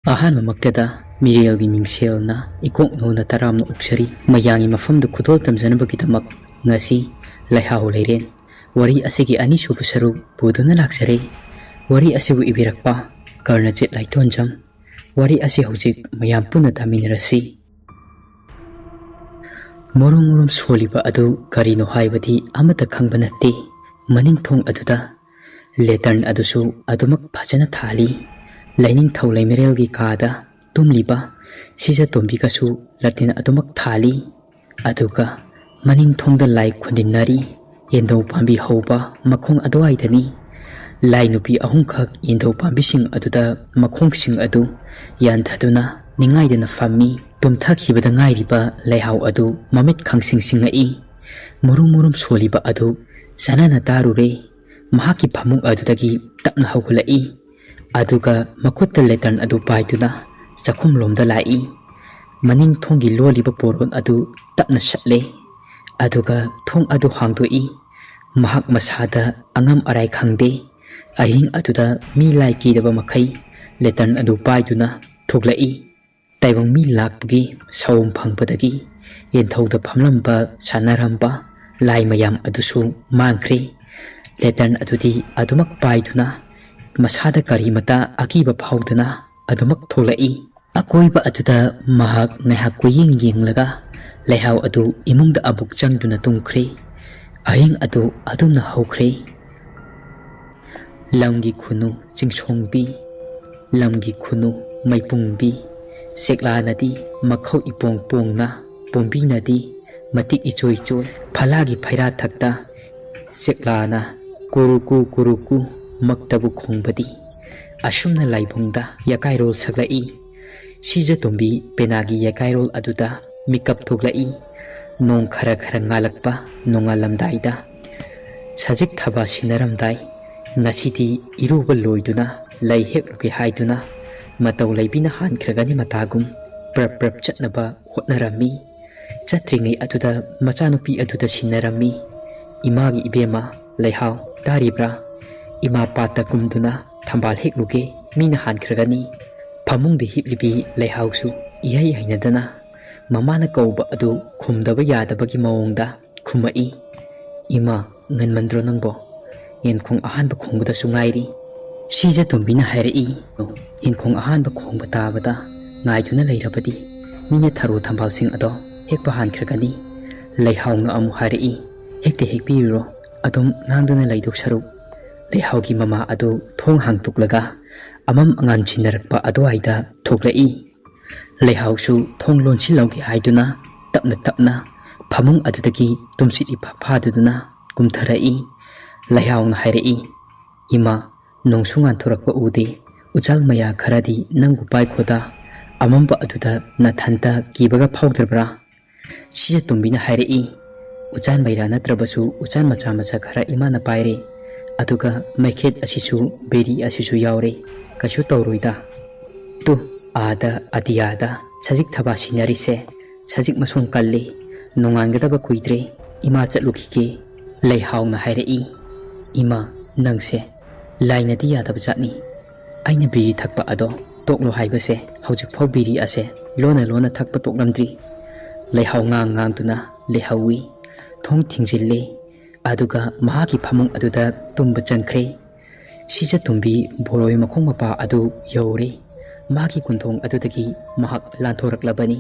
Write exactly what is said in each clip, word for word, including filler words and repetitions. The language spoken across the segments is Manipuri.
ꯑꯍꯥꯟꯕꯃꯛꯇꯗ ꯃꯤꯔꯦꯜꯒꯤ ꯃꯤꯡꯁꯦꯜꯅ ꯏꯀꯣꯛ ꯅꯧꯅ ꯇꯔꯥꯝꯅ ꯑꯣꯛꯆꯔꯤ꯫ ꯃꯌꯥꯝꯒꯤ ꯃꯐꯝꯗ ꯈꯨꯗꯣꯜ ꯇꯝꯖꯅꯕꯒꯤꯗꯃꯛ ꯉꯁꯤ ꯂꯩꯍꯥꯎ ꯂꯩꯔꯦꯟ ꯋꯥꯔꯤ ꯑꯁꯤꯒꯤ ꯑꯅꯤꯁꯨꯕ ꯁꯔꯨꯛ ꯄꯨꯗꯨꯅ ꯂꯥꯛꯆꯔꯦ꯫ ꯋꯥꯔꯤ ꯑꯁꯤꯕꯨ ꯏꯕꯤꯔꯛꯄ ꯀꯔꯅꯖꯤꯠ ꯂꯥꯏꯇꯣꯟꯖꯝ꯫ ꯋꯥꯔꯤ ꯑꯁꯤ ꯍꯧꯖꯤꯛ ꯃꯌꯥꯝ ꯄꯨꯟꯅ ꯇꯥꯃꯤꯟꯅꯔꯁꯤ꯫ ꯃꯨꯔꯨꯝ ꯃꯨꯔꯨꯝ ꯁꯣꯜꯂꯤꯕ ꯑꯗꯨ ꯀꯔꯤꯅꯣ ꯍꯥꯏꯕꯗꯤ ꯑꯃꯠꯇ ꯈꯪꯕ ꯅꯠꯇꯦ꯫ ꯃꯅꯤꯡ ꯊꯣꯡ ꯑꯗꯨꯗ ꯂꯦꯇꯔꯟ ꯑꯗꯨꯁꯨ ꯑꯗꯨꯃꯛ ꯐꯖꯅ ꯊꯥꯜꯂꯤ꯫ ꯂꯥꯏꯅꯤꯡꯊꯧ ꯂꯩꯃꯔꯦꯜꯒꯤ ꯀꯥꯗ ꯇꯨꯝꯂꯤꯕ ꯁꯤꯖꯇꯣꯝꯕꯤꯒꯁꯨ ꯂꯥꯇꯦꯟ ꯑꯗꯨꯃꯛ ꯊꯥꯜꯂꯤ꯫ ꯑꯗꯨꯒ ꯃꯅꯤꯡ ꯊꯣꯡꯗ ꯂꯥꯏ ꯈꯨꯟꯗꯤꯟꯅꯔꯤ꯫ ꯌꯦꯟꯙꯧ ꯄꯥꯝꯕꯤ ꯍꯧꯕ ꯃꯈꯣꯡ ꯑꯗꯨꯋꯥꯏꯗꯅꯤ꯫ ꯂꯥꯏ ꯅꯨꯄꯤ ꯑꯍꯨꯝꯈꯛ ꯌꯦꯟꯙꯧ ꯄꯥꯝꯕꯤꯁꯤꯡ ꯑꯗꯨꯗ ꯃꯈꯣꯡꯁꯤꯡ ꯑꯗꯨ ꯌꯥꯟꯊꯗꯨꯅ ꯅꯤꯡꯉꯥꯏꯗꯅ ꯐꯝꯃꯤ꯫ ꯇꯨꯝꯊꯈꯤꯕꯗ ꯉꯥꯏꯔꯤꯕ ꯂꯩꯍꯥꯎ ꯑꯗꯨ ꯃꯃꯤꯠ ꯈꯪꯁꯤꯡ ꯁꯤꯡꯉꯛꯏ꯫ ꯃꯨꯔꯨꯝ ꯃꯨꯔꯨꯝ ꯁꯣꯜꯂꯤꯕ ꯑꯗꯨ ꯆꯅꯅ ꯇꯥꯔꯨꯔꯦ꯫ ꯃꯍꯥꯛꯀꯤ ꯐꯃꯨꯡ ꯑꯗꯨꯗꯒꯤ ꯇꯞꯅ ꯍꯧꯒꯠꯂꯛꯏ꯫ ꯑꯗꯨꯒ ꯃꯈꯨꯠꯇ ꯂꯦꯇꯔꯟ ꯑꯗꯨ ꯄꯥꯏꯗꯨꯅ ꯆꯥꯛꯈꯨꯝꯂꯣꯝꯗ ꯂꯥꯛꯏ꯫ ꯃꯅꯤꯡ ꯊꯣꯡꯒꯤ ꯂꯣꯜꯂꯤꯕ ꯄꯣꯔꯣꯟ ꯑꯗꯨ ꯇꯞꯅ ꯁꯠꯂꯦ꯫ ꯑꯗꯨꯒ ꯊꯣꯡ ꯑꯗꯨ ꯍꯥꯡꯗꯣꯛꯏ꯫ ꯃꯍꯥꯛ ꯃꯁꯥꯗ ꯑꯉꯝ ꯑꯔꯥꯏ ꯈꯪꯗꯦ꯫ ꯑꯍꯤꯡ ꯑꯗꯨꯗ ꯃꯤ ꯂꯥꯏ ꯀꯤꯗꯕ ꯃꯈꯩ ꯂꯦꯇꯔꯟ ꯑꯗꯨ ꯄꯥꯏꯗꯨꯅ ꯊꯣꯛꯂꯛꯏ꯫ ꯇꯥꯏꯕꯪ ꯃꯤ ꯂꯥꯛꯄꯒꯤ ꯁꯥꯑꯣꯝ ꯐꯪꯕꯗꯒꯤ ꯌꯦꯟꯊꯧꯗ ꯐꯝꯂꯝꯕ ꯁꯥꯟꯅꯔꯝꯕ ꯂꯥꯏ ꯃꯌꯥꯝ ꯑꯗꯨꯁꯨ ꯃꯥꯡꯈ꯭ꯔꯦ꯫ ꯂꯦꯇꯔꯟ ꯑꯗꯨꯗꯤ ꯑꯗꯨꯃꯛ ꯄꯥꯏꯗꯨꯅ ꯃꯁꯥꯗ ꯀꯔꯤꯃꯇ ꯑꯀꯤꯕ ꯐꯥꯎꯗꯅ ꯑꯗꯨꯃꯛ ꯊꯣꯛꯂꯛꯏ꯫ ꯑꯀꯣꯏꯕ ꯑꯗꯨꯗ ꯃꯍꯥꯛ ꯉꯥꯏꯍꯥꯛ ꯀꯣꯏꯌꯦꯡ ꯌꯦꯡꯂꯒ ꯂꯩꯍꯥꯎ ꯑꯗꯨ ꯏꯃꯨꯡꯗ ꯑꯃꯨꯛ ꯆꯪꯗꯨꯅ ꯇꯨꯝꯈ꯭ꯔꯦ꯫ ꯑꯍꯤꯡ ꯑꯗꯨ ꯑꯗꯨꯝꯅ ꯍꯧꯈ꯭ꯔꯦ꯫ ꯂꯝꯒꯤ ꯈꯨꯅꯨ ꯆꯤꯡꯁꯣꯡꯕꯤ, ꯂꯝꯒꯤ ꯈꯨꯅꯨ ꯃꯩꯄꯨꯡꯕꯤ, ꯆꯦꯛꯂꯥꯅꯗꯤ ꯃꯈꯧ ꯏꯄꯣꯡ ꯄꯣꯡꯅ, ꯄꯣꯝꯕꯤꯅꯗꯤ ꯃꯇꯤꯛ ꯏꯆꯣꯏ ꯆꯣꯏ꯫ ꯐꯂꯥꯒꯤ ꯐꯩꯔꯥ ꯊꯛꯇ ꯆꯦꯛꯂꯥꯅ ꯀꯨꯔꯨꯀꯨ ꯀꯨꯔꯨꯀꯨ ꯃꯛꯇꯕꯨ ꯈꯣꯡꯕꯗꯤ꯫ ꯑꯁꯨꯝꯅ ꯂꯥꯏꯕꯨꯡꯗ ꯌꯥꯀꯥꯏꯔꯣꯜ ꯁꯛꯂꯛꯏ꯫ ꯁꯤꯖꯇꯣꯝꯕꯤ ꯄꯦꯅꯥꯒꯤ ꯌꯥꯀꯥꯏꯔꯣꯜ ꯑꯗꯨꯗ ꯃꯤꯀꯞ ꯊꯣꯛꯂꯛꯏ꯫ ꯅꯣꯡ ꯈꯔ ꯈꯔ ꯉꯥꯜꯂꯛꯄ ꯅꯣꯡꯉꯥꯜꯂꯝꯗꯥꯏꯗ ꯁꯖꯤꯛ ꯊꯕꯥ ꯁꯤꯟꯅꯔꯝꯗꯥꯏ, ꯉꯁꯤꯗꯤ ꯏꯔꯨꯕ ꯂꯣꯏꯗꯨꯅ ꯂꯩ ꯍꯦꯛꯂꯨꯒꯦ ꯍꯥꯏꯗꯨꯅ ꯃꯇꯧ ꯂꯩꯕꯤꯅ ꯍꯥꯟꯈ꯭ꯔꯒꯅꯤ ꯃꯇꯥꯒꯨꯝ ꯄ꯭ꯔꯞ ꯄ꯭ꯔꯞ ꯆꯠꯅꯕ ꯍꯣꯠꯅꯔꯝꯃꯤ꯫ ꯆꯠꯇ꯭ꯔꯤꯉꯩ ꯑꯗꯨꯗ ꯃꯆꯥꯅꯨꯄꯤ ꯑꯗꯨꯗ ꯁꯤꯟꯅꯔꯝꯃꯤ꯫ "ꯏꯃꯥꯒꯤ ꯏꯕꯦꯝꯃ, ꯂꯩꯍꯥꯎ, ꯇꯥꯔꯤꯕ꯭ꯔꯥ? ꯏꯃꯥ ꯄꯥꯠꯇ ꯀꯨꯝꯗꯨꯅ ꯊꯝꯕꯥꯜ ꯍꯦꯛꯂꯨꯒꯦ, ꯃꯤꯅ ꯍꯥꯟꯈ꯭ꯔꯒꯅꯤ꯫ ꯐꯃꯨꯡꯗ ꯍꯤꯞꯂꯤꯕꯤ ꯂꯩꯍꯥꯎꯁꯨ ꯏꯍꯩ ꯍꯩꯅꯗꯅ ꯃꯃꯥꯅ ꯀꯧꯕ ꯑꯗꯨ ꯈꯨꯝꯗꯕ ꯌꯥꯗꯕꯒꯤ ꯃꯑꯣꯡꯗ ꯈꯨꯝꯃꯛꯏ, "ꯏꯃꯥ, ꯉꯟꯃꯟꯗ꯭ꯔꯣ ꯅꯪꯕꯣ? ꯌꯦꯟꯈꯣꯡ ꯑꯍꯥꯟꯕ ꯈꯣꯡꯕꯗꯁꯨ ꯉꯥꯏꯔꯤ꯫" ꯁꯤꯖ ꯇꯣꯝꯕꯤꯅ ꯍꯥꯏꯔꯛꯏ, "ꯌꯦꯟꯈꯣꯡ ꯑꯍꯥꯟꯕ ꯈꯣꯡꯕ ꯇꯥꯕꯗ ꯉꯥꯏꯗꯨꯅ ꯂꯩꯔꯕꯗꯤ ꯃꯤꯅ ꯊꯔꯣ ꯊꯝꯕꯥꯜꯁꯤꯡ ꯑꯗꯣ ꯍꯦꯛꯄ ꯍꯥꯟꯈ꯭ꯔꯒꯅꯤ꯫" ꯂꯩꯍꯥꯎꯅ ꯑꯃꯨꯛ ꯍꯥꯏꯔꯛꯏ, "ꯍꯦꯛꯇ ꯍꯦꯛꯄꯤꯔꯨꯔꯣ, ꯑꯗꯨꯝ ꯉꯥꯡꯗꯨꯅ ꯂꯩꯗꯧ ꯁꯔꯨꯛ꯫" ꯂꯩꯍꯥꯎꯒꯤ ꯃꯃꯥ ꯑꯗꯨ ꯊꯣꯡ ꯍꯥꯡꯗꯣꯛꯂꯒ ꯑꯃꯝ ꯑꯉꯥꯟ ꯁꯤꯟꯅꯔꯛꯄ ꯑꯗꯨꯋꯥꯏꯗ ꯊꯣꯛꯂꯛꯏ꯫ ꯂꯩꯍꯥꯎꯁꯨ ꯊꯣꯡ ꯂꯣꯟꯁꯤꯜꯍꯧꯒꯦ ꯍꯥꯏꯗꯨꯅ ꯇꯞꯅ ꯇꯞꯅ ꯐꯃꯨꯡ ꯑꯗꯨꯗꯒꯤ ꯇꯨꯝꯁꯤꯠ ꯏꯐꯥ ꯐꯥꯗꯗꯨꯅ ꯀꯨꯝꯊꯔꯛꯏ꯫ ꯂꯩꯍꯥꯎꯅ ꯍꯥꯏꯔꯛꯏ, "ꯏꯃꯥ, ꯅꯣꯡꯁꯨ ꯉꯥꯟꯊꯣꯔꯛꯄ ꯎꯗꯦ, ꯎꯆꯥꯜ ꯃꯌꯥ ꯈꯔꯗꯤ ꯅꯪꯕꯨ ꯄꯥꯏꯈꯣꯗ, ꯑꯃꯝꯕ ꯑꯗꯨꯗ ꯅꯊꯟꯇ ꯀꯤꯕꯒ ꯐꯥꯎꯗ꯭ꯔꯕ꯭ꯔꯥ?" ꯁꯤꯖ ꯇꯣꯝꯕꯤꯅ ꯍꯥꯏꯔꯛꯏ, "ꯎꯆꯥꯟ ꯃꯩꯔꯥ ꯅꯠꯇ꯭ꯔꯕꯁꯨ ꯎꯆꯥꯟ ꯃꯆꯥ ꯃꯆꯥ ꯈꯔ ꯏꯃꯥꯅ ꯄꯥꯏꯔꯦ, ꯑꯗꯨꯒ ꯃꯩꯈꯦꯠ ꯑꯁꯤꯁꯨ ꯕꯦꯔꯤ ꯑꯁꯤꯁꯨ ꯌꯥꯎꯔꯦ, ꯀꯩꯁꯨ ꯇꯧꯔꯣꯏꯗ꯫ ꯇꯨ, ꯑꯥꯗ ꯑꯇꯤꯌꯥꯗ ꯁꯖꯤꯛ ꯊꯕꯥ ꯁꯤꯟꯅꯔꯤꯁꯦ, ꯁꯖꯤꯛ ꯃꯁꯣꯟ ꯀꯜꯂꯤ, ꯅꯣꯡꯉꯥꯟꯒꯗꯕ ꯀꯨꯏꯗ꯭ꯔꯦ, ꯏꯃꯥ ꯆꯠꯂꯨꯈꯤꯒꯦ꯫" ꯂꯩꯍꯥꯎꯅ ꯍꯥꯏꯔꯛꯏ, "ꯏꯃꯥ, ꯅꯪꯁꯦ ꯂꯥꯏꯅꯗꯤ ꯌꯥꯗꯕ ꯖꯥꯠꯅꯤ꯫ ꯑꯩꯅ ꯕꯤꯔꯤ ꯊꯛꯄ ꯑꯗꯣ ꯇꯣꯛꯂꯣ ꯍꯥꯏꯕꯁꯦ ꯍꯧꯖꯤꯛꯐꯥꯎ ꯕꯤꯔꯤ ꯑꯁꯦ ꯂꯣꯟꯅ ꯂꯣꯟꯅ ꯊꯛꯄ ꯇꯣꯛꯂꯝꯗ꯭ꯔꯤ꯫" ꯂꯩꯍꯥꯎ ꯉꯥꯡ ꯉꯥꯡꯗꯨꯅ ꯂꯩꯍꯧꯏ꯫ ꯊꯣꯡ ꯊꯤꯡꯖꯤꯜꯂꯤ, ꯑꯗꯨꯒ ꯃꯍꯥꯛꯀꯤ ꯐꯃꯨꯡ ꯑꯗꯨꯗ ꯇꯨꯝꯕ ꯆꯪꯈ꯭ꯔꯦ꯫ ꯁꯤꯖ ꯇꯣꯝꯕꯤ ꯕꯣꯔꯣꯏ ꯃꯈꯣꯡ ꯃꯄꯥ ꯑꯗꯨ ꯌꯧꯔꯦ꯫ ꯃꯍꯥꯛꯀꯤ ꯀꯨꯟꯊꯣꯡ ꯑꯗꯨꯗꯒꯤ ꯃꯍꯥꯛ ꯂꯥꯟꯊꯣꯔꯛꯂꯕꯅꯤ꯫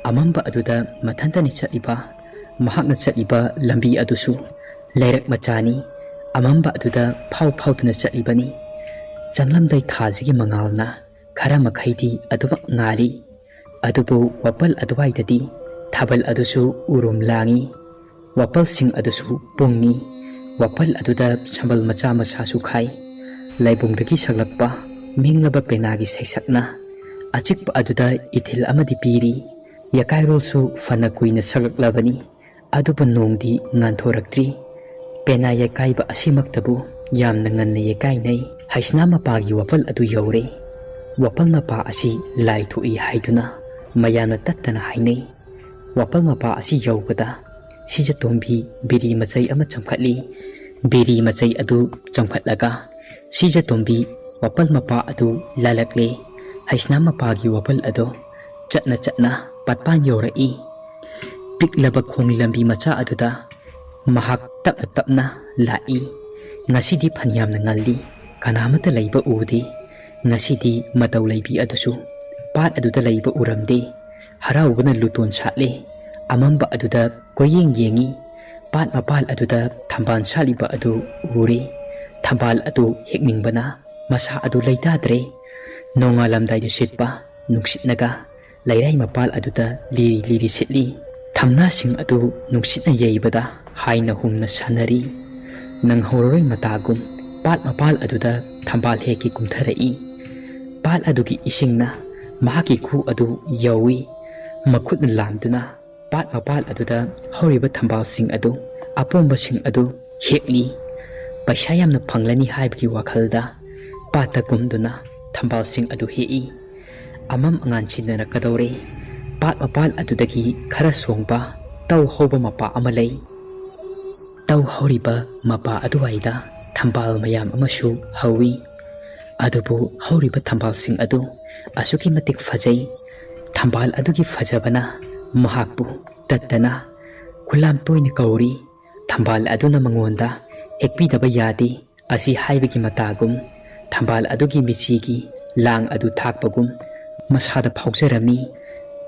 ꯑꯃꯝꯕ ꯑꯗꯨꯗ ꯃꯊꯟꯇꯅꯤ ꯆꯠꯂꯤꯕ꯫ ꯃꯍꯥꯛꯅ ꯆꯠꯂꯤꯕ ꯂꯝꯕꯤ ꯑꯗꯨꯁꯨ ꯂꯩꯔꯛ ꯃꯆꯥꯅꯤ꯫ ꯑꯃꯝꯕ ꯑꯗꯨꯗ ꯐꯥꯎ ꯐꯥꯎꯗꯨꯅ ꯆꯠꯂꯤꯕꯅꯤ꯫ ꯆꯪꯂꯝꯗꯥꯏ ꯊꯥꯁꯤꯒꯤ ꯃꯉꯥꯜꯅ ꯈꯔ ꯃꯈꯩꯗꯤ ꯑꯗꯨꯃꯛ ꯉꯥꯜꯂꯤ꯫ ꯑꯗꯨꯕꯨ ꯋꯥꯄꯜ ꯑꯗꯨꯋꯥꯏꯗꯗꯤ ꯊꯥꯕꯜ ꯑꯗꯨꯁꯨ ꯎꯔꯨꯝ ꯂꯥꯡꯏ꯫ ꯋꯥꯄꯜꯁꯤꯡ ꯑꯗꯨꯁꯨ ꯄꯨꯡꯉꯤ꯫ ꯋꯥꯄꯜ ꯑꯗꯨꯗ ꯁꯝꯕꯜ ꯃꯆꯥ ꯃꯆꯥꯁꯨ ꯈꯥꯏ꯫ ꯂꯥꯏꯕꯨꯡꯗꯒꯤ ꯁꯛꯂꯛꯄ ꯃꯦꯡꯂꯕ ꯄꯦꯅꯥꯒꯤ ꯁꯩꯁꯛꯅ ꯑꯆꯤꯛꯄ ꯑꯗꯨꯗ ꯏꯊꯤꯜ ꯑꯃꯗꯤ ꯄꯤꯔꯤ꯫ ꯌꯥꯀꯥꯏꯔꯣꯜꯁꯨ ꯐꯅ ꯀꯨꯏꯅ ꯁꯛꯂꯛꯂꯕꯅꯤ, ꯑꯗꯨꯕꯨ ꯅꯣꯡꯗꯤ ꯉꯥꯟꯊꯣꯔꯛꯇ꯭ꯔꯤ꯫ ꯄꯦꯅꯥ ꯌꯩꯀꯥꯏꯕ ꯑꯁꯤꯃꯛꯇꯕꯨ ꯌꯥꯝꯅ ꯉꯟꯅ ꯌꯩꯀꯥꯏꯅꯩ꯫ ꯍꯩꯁꯅꯥ ꯃꯄꯥꯒꯤ ꯋꯥꯄꯜ ꯑꯗꯨ ꯌꯧꯔꯦ꯫ ꯋꯥꯄꯜ ꯃꯄꯥ ꯑꯁꯤ ꯂꯥꯏ ꯊꯣꯛꯏ ꯍꯥꯏꯗꯨꯅ ꯃꯌꯥꯝꯅ ꯇꯠꯇꯅ ꯍꯥꯏꯅꯩ꯫ ꯋꯥꯄꯜ ꯃꯄꯥ ꯑꯁꯤ ꯌꯧꯕꯗ ꯁꯤꯖꯇꯣꯝꯕꯤ ꯕꯤꯔꯤ ꯃꯆꯩ ꯑꯃ ꯆꯪꯈꯠꯂꯤ꯫ ꯕꯤꯔꯤ ꯃꯆꯩ ꯑꯗꯨ ꯆꯪꯈꯠꯂꯒ ꯁꯤꯖꯇꯣꯝꯕꯤ ꯋꯥꯄꯜ ꯃꯄꯥ ꯑꯗꯨ ꯂꯥꯜꯂꯛꯂꯦ꯫ ꯍꯩꯁꯅꯥ ꯃꯄꯥꯒꯤ ꯋꯥꯄꯜ ꯑꯗꯣ ꯆꯠꯅ ꯆꯠꯅ ꯄꯥꯠꯄꯥꯟ ꯌꯧꯔꯛꯏ꯫ ꯄꯤꯛꯂꯕ ꯈꯣꯡ ꯂꯝꯕꯤ ꯃꯆꯥ ꯑꯗꯨꯗ ꯃꯍꯥꯛ ꯇꯞꯅ ꯇꯞꯅ ꯂꯥꯛꯏ꯫ ꯉꯁꯤꯗꯤ ꯐꯅꯌꯥꯝꯅ ꯉꯜꯂꯤ, ꯀꯅꯥꯃꯠꯇ ꯂꯩꯕ ꯎꯗꯦ꯫ ꯉꯁꯤꯗꯤ ꯃꯇꯧ ꯂꯩꯕꯤ ꯑꯗꯨꯁꯨ ꯄꯥꯠ ꯑꯗꯨꯗ ꯂꯩꯕ ꯎꯔꯝꯗꯦ꯫ ꯍꯔꯥꯎꯕꯅ ꯂꯨꯇꯣꯟ ꯁꯥꯠꯂꯦ꯫ ꯑꯃꯝꯕ ꯑꯗꯨꯗ ꯀꯣꯏꯌꯦꯡ ꯌꯦꯡꯏ꯫ ꯄꯥꯠ ꯃꯄꯥꯜ ꯑꯗꯨꯗ ꯊꯝꯕꯥꯜ ꯁꯥꯠꯂꯤꯕ ꯑꯗꯨ ꯎꯔꯦ꯫ ꯊꯝꯕꯥꯜ ꯑꯗꯨ ꯍꯦꯛꯅꯤꯡꯕꯅ ꯃꯁꯥ ꯑꯗꯨ ꯂꯩꯇꯥꯗ꯭ꯔꯦ꯫ ꯅꯣꯡꯉꯥꯜꯂꯝꯗꯥꯏꯗ ꯁꯤꯠꯄ ꯅꯨꯡꯁꯤꯠꯅꯒ ꯂꯩꯔꯥꯏ ꯃꯄꯥꯜ ꯑꯗꯨꯗ ꯂꯤꯔꯤ ꯂꯤꯔꯤ ꯁꯤꯠꯂꯤ꯫ ꯊꯝꯅꯥꯁꯤꯡ ꯑꯗꯨ ꯅꯨꯡꯁꯤꯠꯅ ꯌꯩꯕꯗ ꯍꯥꯏꯅ ꯍꯨꯝꯅ ꯁꯥꯟꯅꯔꯤ꯫ ꯅꯪꯍꯧꯔꯔꯣꯏ ꯃꯇꯥꯒꯨꯝ ꯄꯥꯠ ꯃꯄꯥꯜ ꯑꯗꯨꯗ ꯊꯝꯕꯥꯜ ꯍꯦꯛꯀꯦ ꯀꯨꯝꯊꯔꯛꯏ꯫ ꯄꯥꯠ ꯑꯗꯨꯒꯤ ꯏꯁꯤꯡꯅ ꯃꯍꯥꯛꯀꯤ ꯈꯨ ꯑꯗꯨ ꯌꯧꯏ꯫ ꯃꯈꯨꯠꯅ ꯂꯥꯝꯗꯨꯅ ꯄꯥꯠ ꯃꯄꯥꯜ ꯑꯗꯨꯗ ꯍꯧꯔꯤꯕ ꯊꯝꯕꯥꯜꯁꯤꯡ ꯑꯗꯨ, ꯑꯄꯣꯝꯕꯁꯤꯡ ꯑꯗꯨ ꯍꯦꯛꯂꯤ꯫ ꯄꯩꯁꯥ ꯌꯥꯝꯅ ꯐꯪꯂꯅꯤ ꯍꯥꯏꯕꯒꯤ ꯋꯥꯈꯜꯗ ꯄꯥꯠꯇ ꯀꯨꯝꯗꯨꯅ ꯊꯝꯕꯥꯜꯁꯤꯡ ꯑꯗꯨ ꯍꯦꯛꯏ꯫ ꯑꯃꯝ ꯑꯉꯥꯟ ꯁꯤꯟꯅꯔꯛꯀꯗꯧꯔꯦ꯫ ꯄꯥꯠ ꯃꯄꯥꯜ ꯑꯗꯨꯗꯒꯤ ꯈꯔ ꯁꯣꯡꯕ ꯇꯧ ꯍꯧꯕ ꯃꯄꯥ ꯑꯃ ꯂꯩ꯫ ꯇꯧ ꯍꯧꯔꯤꯕ ꯃꯄꯥ ꯑꯗꯨꯋꯥꯏꯗ ꯊꯝꯕꯥꯜ ꯃꯌꯥꯝ ꯑꯃꯁꯨ ꯍꯧꯏ꯫ ꯑꯗꯨꯕꯨ ꯍꯧꯔꯤꯕ ꯊꯝꯕꯥꯜꯁꯤꯡ ꯑꯗꯨ ꯑꯁꯨꯛꯀꯤ ꯃꯇꯤꯛ ꯐꯖꯩ꯫ ꯊꯝꯕꯥꯜ ꯑꯗꯨꯒꯤ ꯐꯖꯕꯅ ꯃꯍꯥꯛꯄꯨ ꯇꯠꯇꯅ ꯈꯨꯂꯥꯝ ꯇꯣꯏꯅ ꯀꯧꯔꯤ꯫ ꯊꯝꯕꯥꯜ ꯑꯗꯨꯅ ꯃꯉꯣꯟꯗ ꯍꯦꯛꯄꯤꯗꯕ ꯌꯥꯗꯦ꯫ ꯑꯁꯤ ꯍꯥꯏꯕꯒꯤ ꯃꯇꯥꯒꯨꯝ ꯊꯝꯕꯥꯜ ꯑꯗꯨꯒꯤ ꯃꯤꯆꯤꯒꯤ ꯂꯥꯡ ꯑꯗꯨ ꯊꯥꯛꯄꯒꯨꯝ ꯃꯁꯥꯗ ꯐꯥꯎꯖꯔꯝꯃꯤ꯫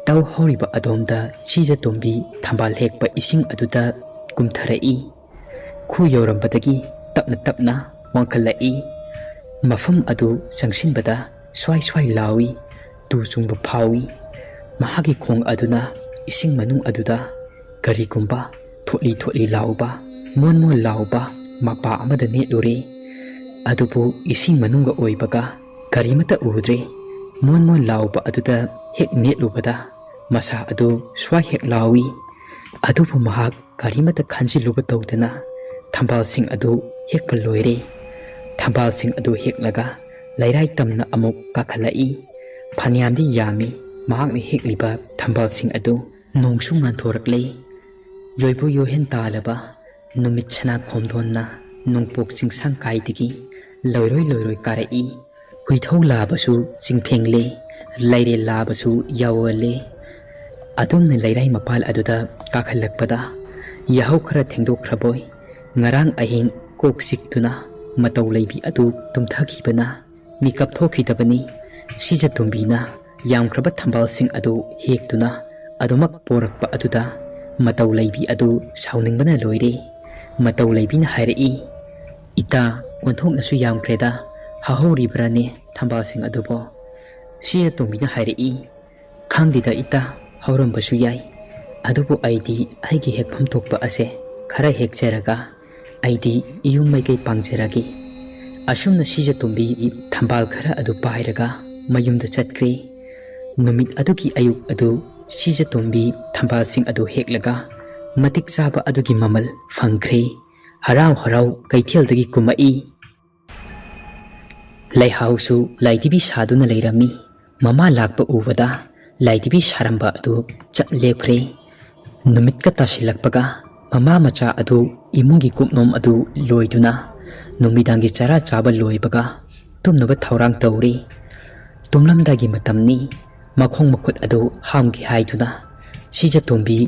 ꯇꯧ ꯍꯧꯔꯤꯕ ꯑꯗꯣꯝꯗ ꯁꯤꯖ ꯇꯣꯝꯕꯤ ꯊꯝꯕꯥꯜ ꯍꯦꯛꯄ ꯏꯁꯤꯡ ꯑꯗꯨꯗ ꯀꯨꯝꯊꯔꯛꯏ꯫ ꯈꯨ ꯌꯧꯔꯝꯕꯗꯒꯤ ꯇꯞꯅ ꯇꯞꯅ ꯋꯥꯡꯈꯠꯂꯛꯏ꯫ ꯃꯐꯝ ꯑꯗꯨ ꯆꯪꯁꯤꯟꯕꯗ ꯁ꯭ꯋꯥꯏ ꯁ꯭ꯋꯥꯏ ꯂꯥꯎꯏ, ꯇꯨ ꯆꯨꯡꯕ ꯐꯥꯎꯏ꯫ ꯃꯍꯥꯛꯀꯤ ꯈꯣꯡ ꯑꯗꯨꯅ ꯏꯁꯤꯡ ꯃꯅꯨꯡ ꯑꯗꯨꯗ ꯀꯔꯤꯒꯨꯝꯕ ꯊꯣꯠꯂꯤ ꯊꯣꯠꯂꯤ ꯂꯥꯎꯕ, ꯃꯣꯟ ꯃꯣꯟ ꯂꯥꯎꯕ ꯃꯄꯥ ꯑꯃꯗ ꯅꯦꯠꯂꯨꯔꯦ꯫ ꯑꯗꯨꯕꯨ ꯏꯁꯤꯡ ꯃꯅꯨꯡꯒ ꯑꯣꯏꯕꯒ ꯀꯔꯤꯃꯠꯇ ꯎꯗ꯭ꯔꯦ꯫ ꯃꯣꯟ ꯃꯣꯟ ꯂꯥꯎꯕ ꯑꯗꯨꯗ ꯍꯦꯛ ꯅꯦꯠꯂꯨꯕꯗ ꯃꯁꯥ ꯑꯗꯨ ꯁ꯭ꯋꯥꯏ ꯍꯦꯛ ꯂꯥꯎꯏ꯫ ꯑꯗꯨꯕꯨ ꯃꯍꯥꯛ ꯀꯔꯤꯃꯠꯇ ꯈꯟꯖꯤꯜꯂꯨꯕ ꯇꯧꯗꯅ ꯊꯝꯕꯥꯜꯁꯤꯡ ꯑꯗꯨ ꯍꯦꯛꯄ ꯂꯣꯏꯔꯦ꯫ ꯊꯝꯕꯥꯜꯁꯤꯡ ꯑꯗꯨ ꯍꯦꯛꯂꯒ ꯂꯩꯔꯥꯏ ꯇꯝꯅ ꯑꯃꯨꯛ ꯀꯥꯈꯠꯂꯛꯏ꯫ ꯐꯅꯌꯥꯝꯗꯤ ꯌꯥꯝꯃꯤ ꯃꯍꯥꯛꯅ ꯍꯦꯛꯂꯤꯕ ꯊꯝꯕꯥꯜꯁꯤꯡ ꯑꯗꯨ꯫ ꯅꯣꯡꯁꯨ ꯉꯥꯟꯊꯣꯔꯛꯂꯦ꯫ ꯌꯣꯏꯕꯨ ꯌꯣꯏꯍꯦꯟ ꯇꯥꯜꯂꯕ ꯅꯨꯃꯤꯠ ꯁꯅꯥ ꯈꯣꯝꯗꯣꯟꯅ ꯅꯣꯡꯄꯣꯛ ꯆꯤꯡꯁꯥꯡ ꯀꯥꯏꯗꯒꯤ ꯂꯣꯏꯔꯣꯏ ꯂꯣꯏꯔꯣꯏ ꯀꯥꯔꯛꯏ꯫ ꯍꯨꯏꯊꯧ ꯂꯥꯕꯁꯨ ꯆꯤꯡꯐꯦꯡꯂꯦ, ꯂꯩꯔꯦ ꯂꯥꯕꯁꯨ ꯌꯥꯎꯍꯜꯂꯦ꯫ ꯑꯗꯨꯝꯅ ꯂꯩꯔꯥꯏ ꯃꯄꯥꯜ ꯑꯗꯨꯗ ꯀꯥꯈꯠꯂꯛꯄꯗ ꯌꯥꯍꯧ ꯈꯔ ꯊꯦꯡꯗꯣꯛꯈ꯭ꯔꯕꯣꯏ, ꯉꯔꯥꯡ ꯑꯍꯤꯡ ꯀꯣꯛ ꯆꯤꯛꯇꯨꯅ ꯃꯇꯧ ꯂꯩꯕꯤ ꯑꯗꯨ ꯇꯨꯝꯊꯈꯤꯕꯅ ꯃꯤꯀꯞ ꯊꯣꯛꯈꯤꯗꯕꯅꯤ꯫ ꯁꯤꯖ ꯇꯣꯝꯕꯤꯅ ꯌꯥꯝꯈ꯭ꯔꯕ ꯊꯝꯕꯥꯜꯁꯤꯡ ꯑꯗꯨ ꯍꯦꯛꯇꯨꯅ ꯑꯗꯨꯃꯛ ꯄꯣꯔꯛꯄ ꯑꯗꯨꯗ ꯃꯇꯧ ꯂꯩꯕꯤ ꯑꯗꯨ ꯁꯥꯎꯅꯤꯡꯕꯅ ꯂꯣꯏꯔꯦ꯫ ꯃꯇꯧ ꯂꯩꯕꯤꯅ ꯍꯥꯏꯔꯛꯏ, "ꯏꯇꯥ, ꯑꯣꯟꯊꯣꯛꯅꯁꯨ ꯌꯥꯝꯈ꯭ꯔꯦꯗ, ꯍꯧꯍꯧꯔꯤꯕ꯭ꯔꯥꯅꯦ ꯊꯝꯕꯥꯜꯁꯤꯡ ꯑꯗꯨꯕꯣ?" ꯁꯤꯖ ꯇꯣꯝꯕꯤꯅ ꯍꯥꯏꯔꯛꯏ, "ꯈꯪꯗꯦꯗ ꯏꯇꯥ, ꯍꯧꯔꯝꯕꯁꯨ ꯌꯥꯏ꯫ ꯑꯗꯨꯕꯨ ꯑꯩꯗꯤ ꯑꯩꯒꯤ ꯍꯦꯛꯐꯝ ꯊꯣꯛꯄ ꯑꯁꯦ ꯈꯔ ꯍꯦꯛꯆꯔꯒ ꯑꯩꯗꯤ ꯏꯌꯨꯝ ꯃꯥꯏꯀꯩ ꯄꯥꯡꯖꯔꯒꯦ꯫" ꯑꯁꯨꯝꯅ ꯁꯤꯖ ꯇꯣꯝꯕꯤ ꯊꯝꯕꯥꯜ ꯈꯔ ꯑꯗꯨ ꯄꯥꯏꯔꯒ ꯃꯌꯨꯝꯗ ꯆꯠꯈ꯭ꯔꯦ꯫ ꯅꯨꯃꯤꯠ ꯑꯗꯨꯒꯤ ꯑꯌꯨꯛ ꯑꯗꯨ ꯁꯤꯖ ꯇꯣꯝꯕꯤ ꯊꯝꯕꯥꯜꯁꯤꯡ ꯑꯗꯨ ꯍꯦꯛꯂꯒ ꯃꯇꯤꯛ ꯆꯥꯕ ꯑꯗꯨꯒꯤ ꯃꯃꯜ ꯐꯪꯈ꯭ꯔꯦ꯫ ꯍꯔꯥꯎ ꯍꯔꯥꯎ ꯀꯩꯊꯦꯜꯗꯒꯤ ꯀꯨꯝꯃꯛꯏ꯫ ꯂꯩꯍꯥꯎꯁꯨ ꯂꯥꯏꯙꯤꯕꯤ ꯁꯥꯗꯨꯅ ꯂꯩꯔꯝꯃꯤ꯫ ꯃꯃꯥ ꯂꯥꯛꯄ ꯎꯕꯗ ꯂꯥꯏꯙꯤꯕꯤ ꯁꯥꯔꯝꯕ ꯑꯗꯨ ꯆꯞ ꯂꯦꯞꯈ꯭ꯔꯦ꯫ ꯅꯨꯃꯤꯠꯀ ꯇꯥꯁꯤꯜꯂꯛꯄꯒ ꯃꯃꯥ ꯃꯆꯥ ꯑꯗꯨ ꯏꯃꯨꯡꯒꯤ ꯀꯨꯞꯅꯣꯝ ꯑꯗꯨ ꯂꯣꯏꯗꯨꯅ ꯅꯨꯃꯤꯗꯥꯡꯒꯤ ꯆꯔꯥ ꯆꯥꯕ ꯂꯣꯏꯕꯒ ꯇꯨꯝꯅꯕ ꯊꯧꯔꯥꯡ ꯇꯧꯔꯤ꯫ ꯇꯨꯝꯂꯝꯗꯥꯏꯒꯤ ꯃꯇꯝꯅꯤ꯫ ꯃꯈꯣꯡ ꯃꯈꯨꯠ ꯑꯗꯨ ꯍꯥꯝꯒꯦ ꯍꯥꯏꯗꯨꯅ ꯁꯤꯖ ꯇꯣꯝꯕꯤ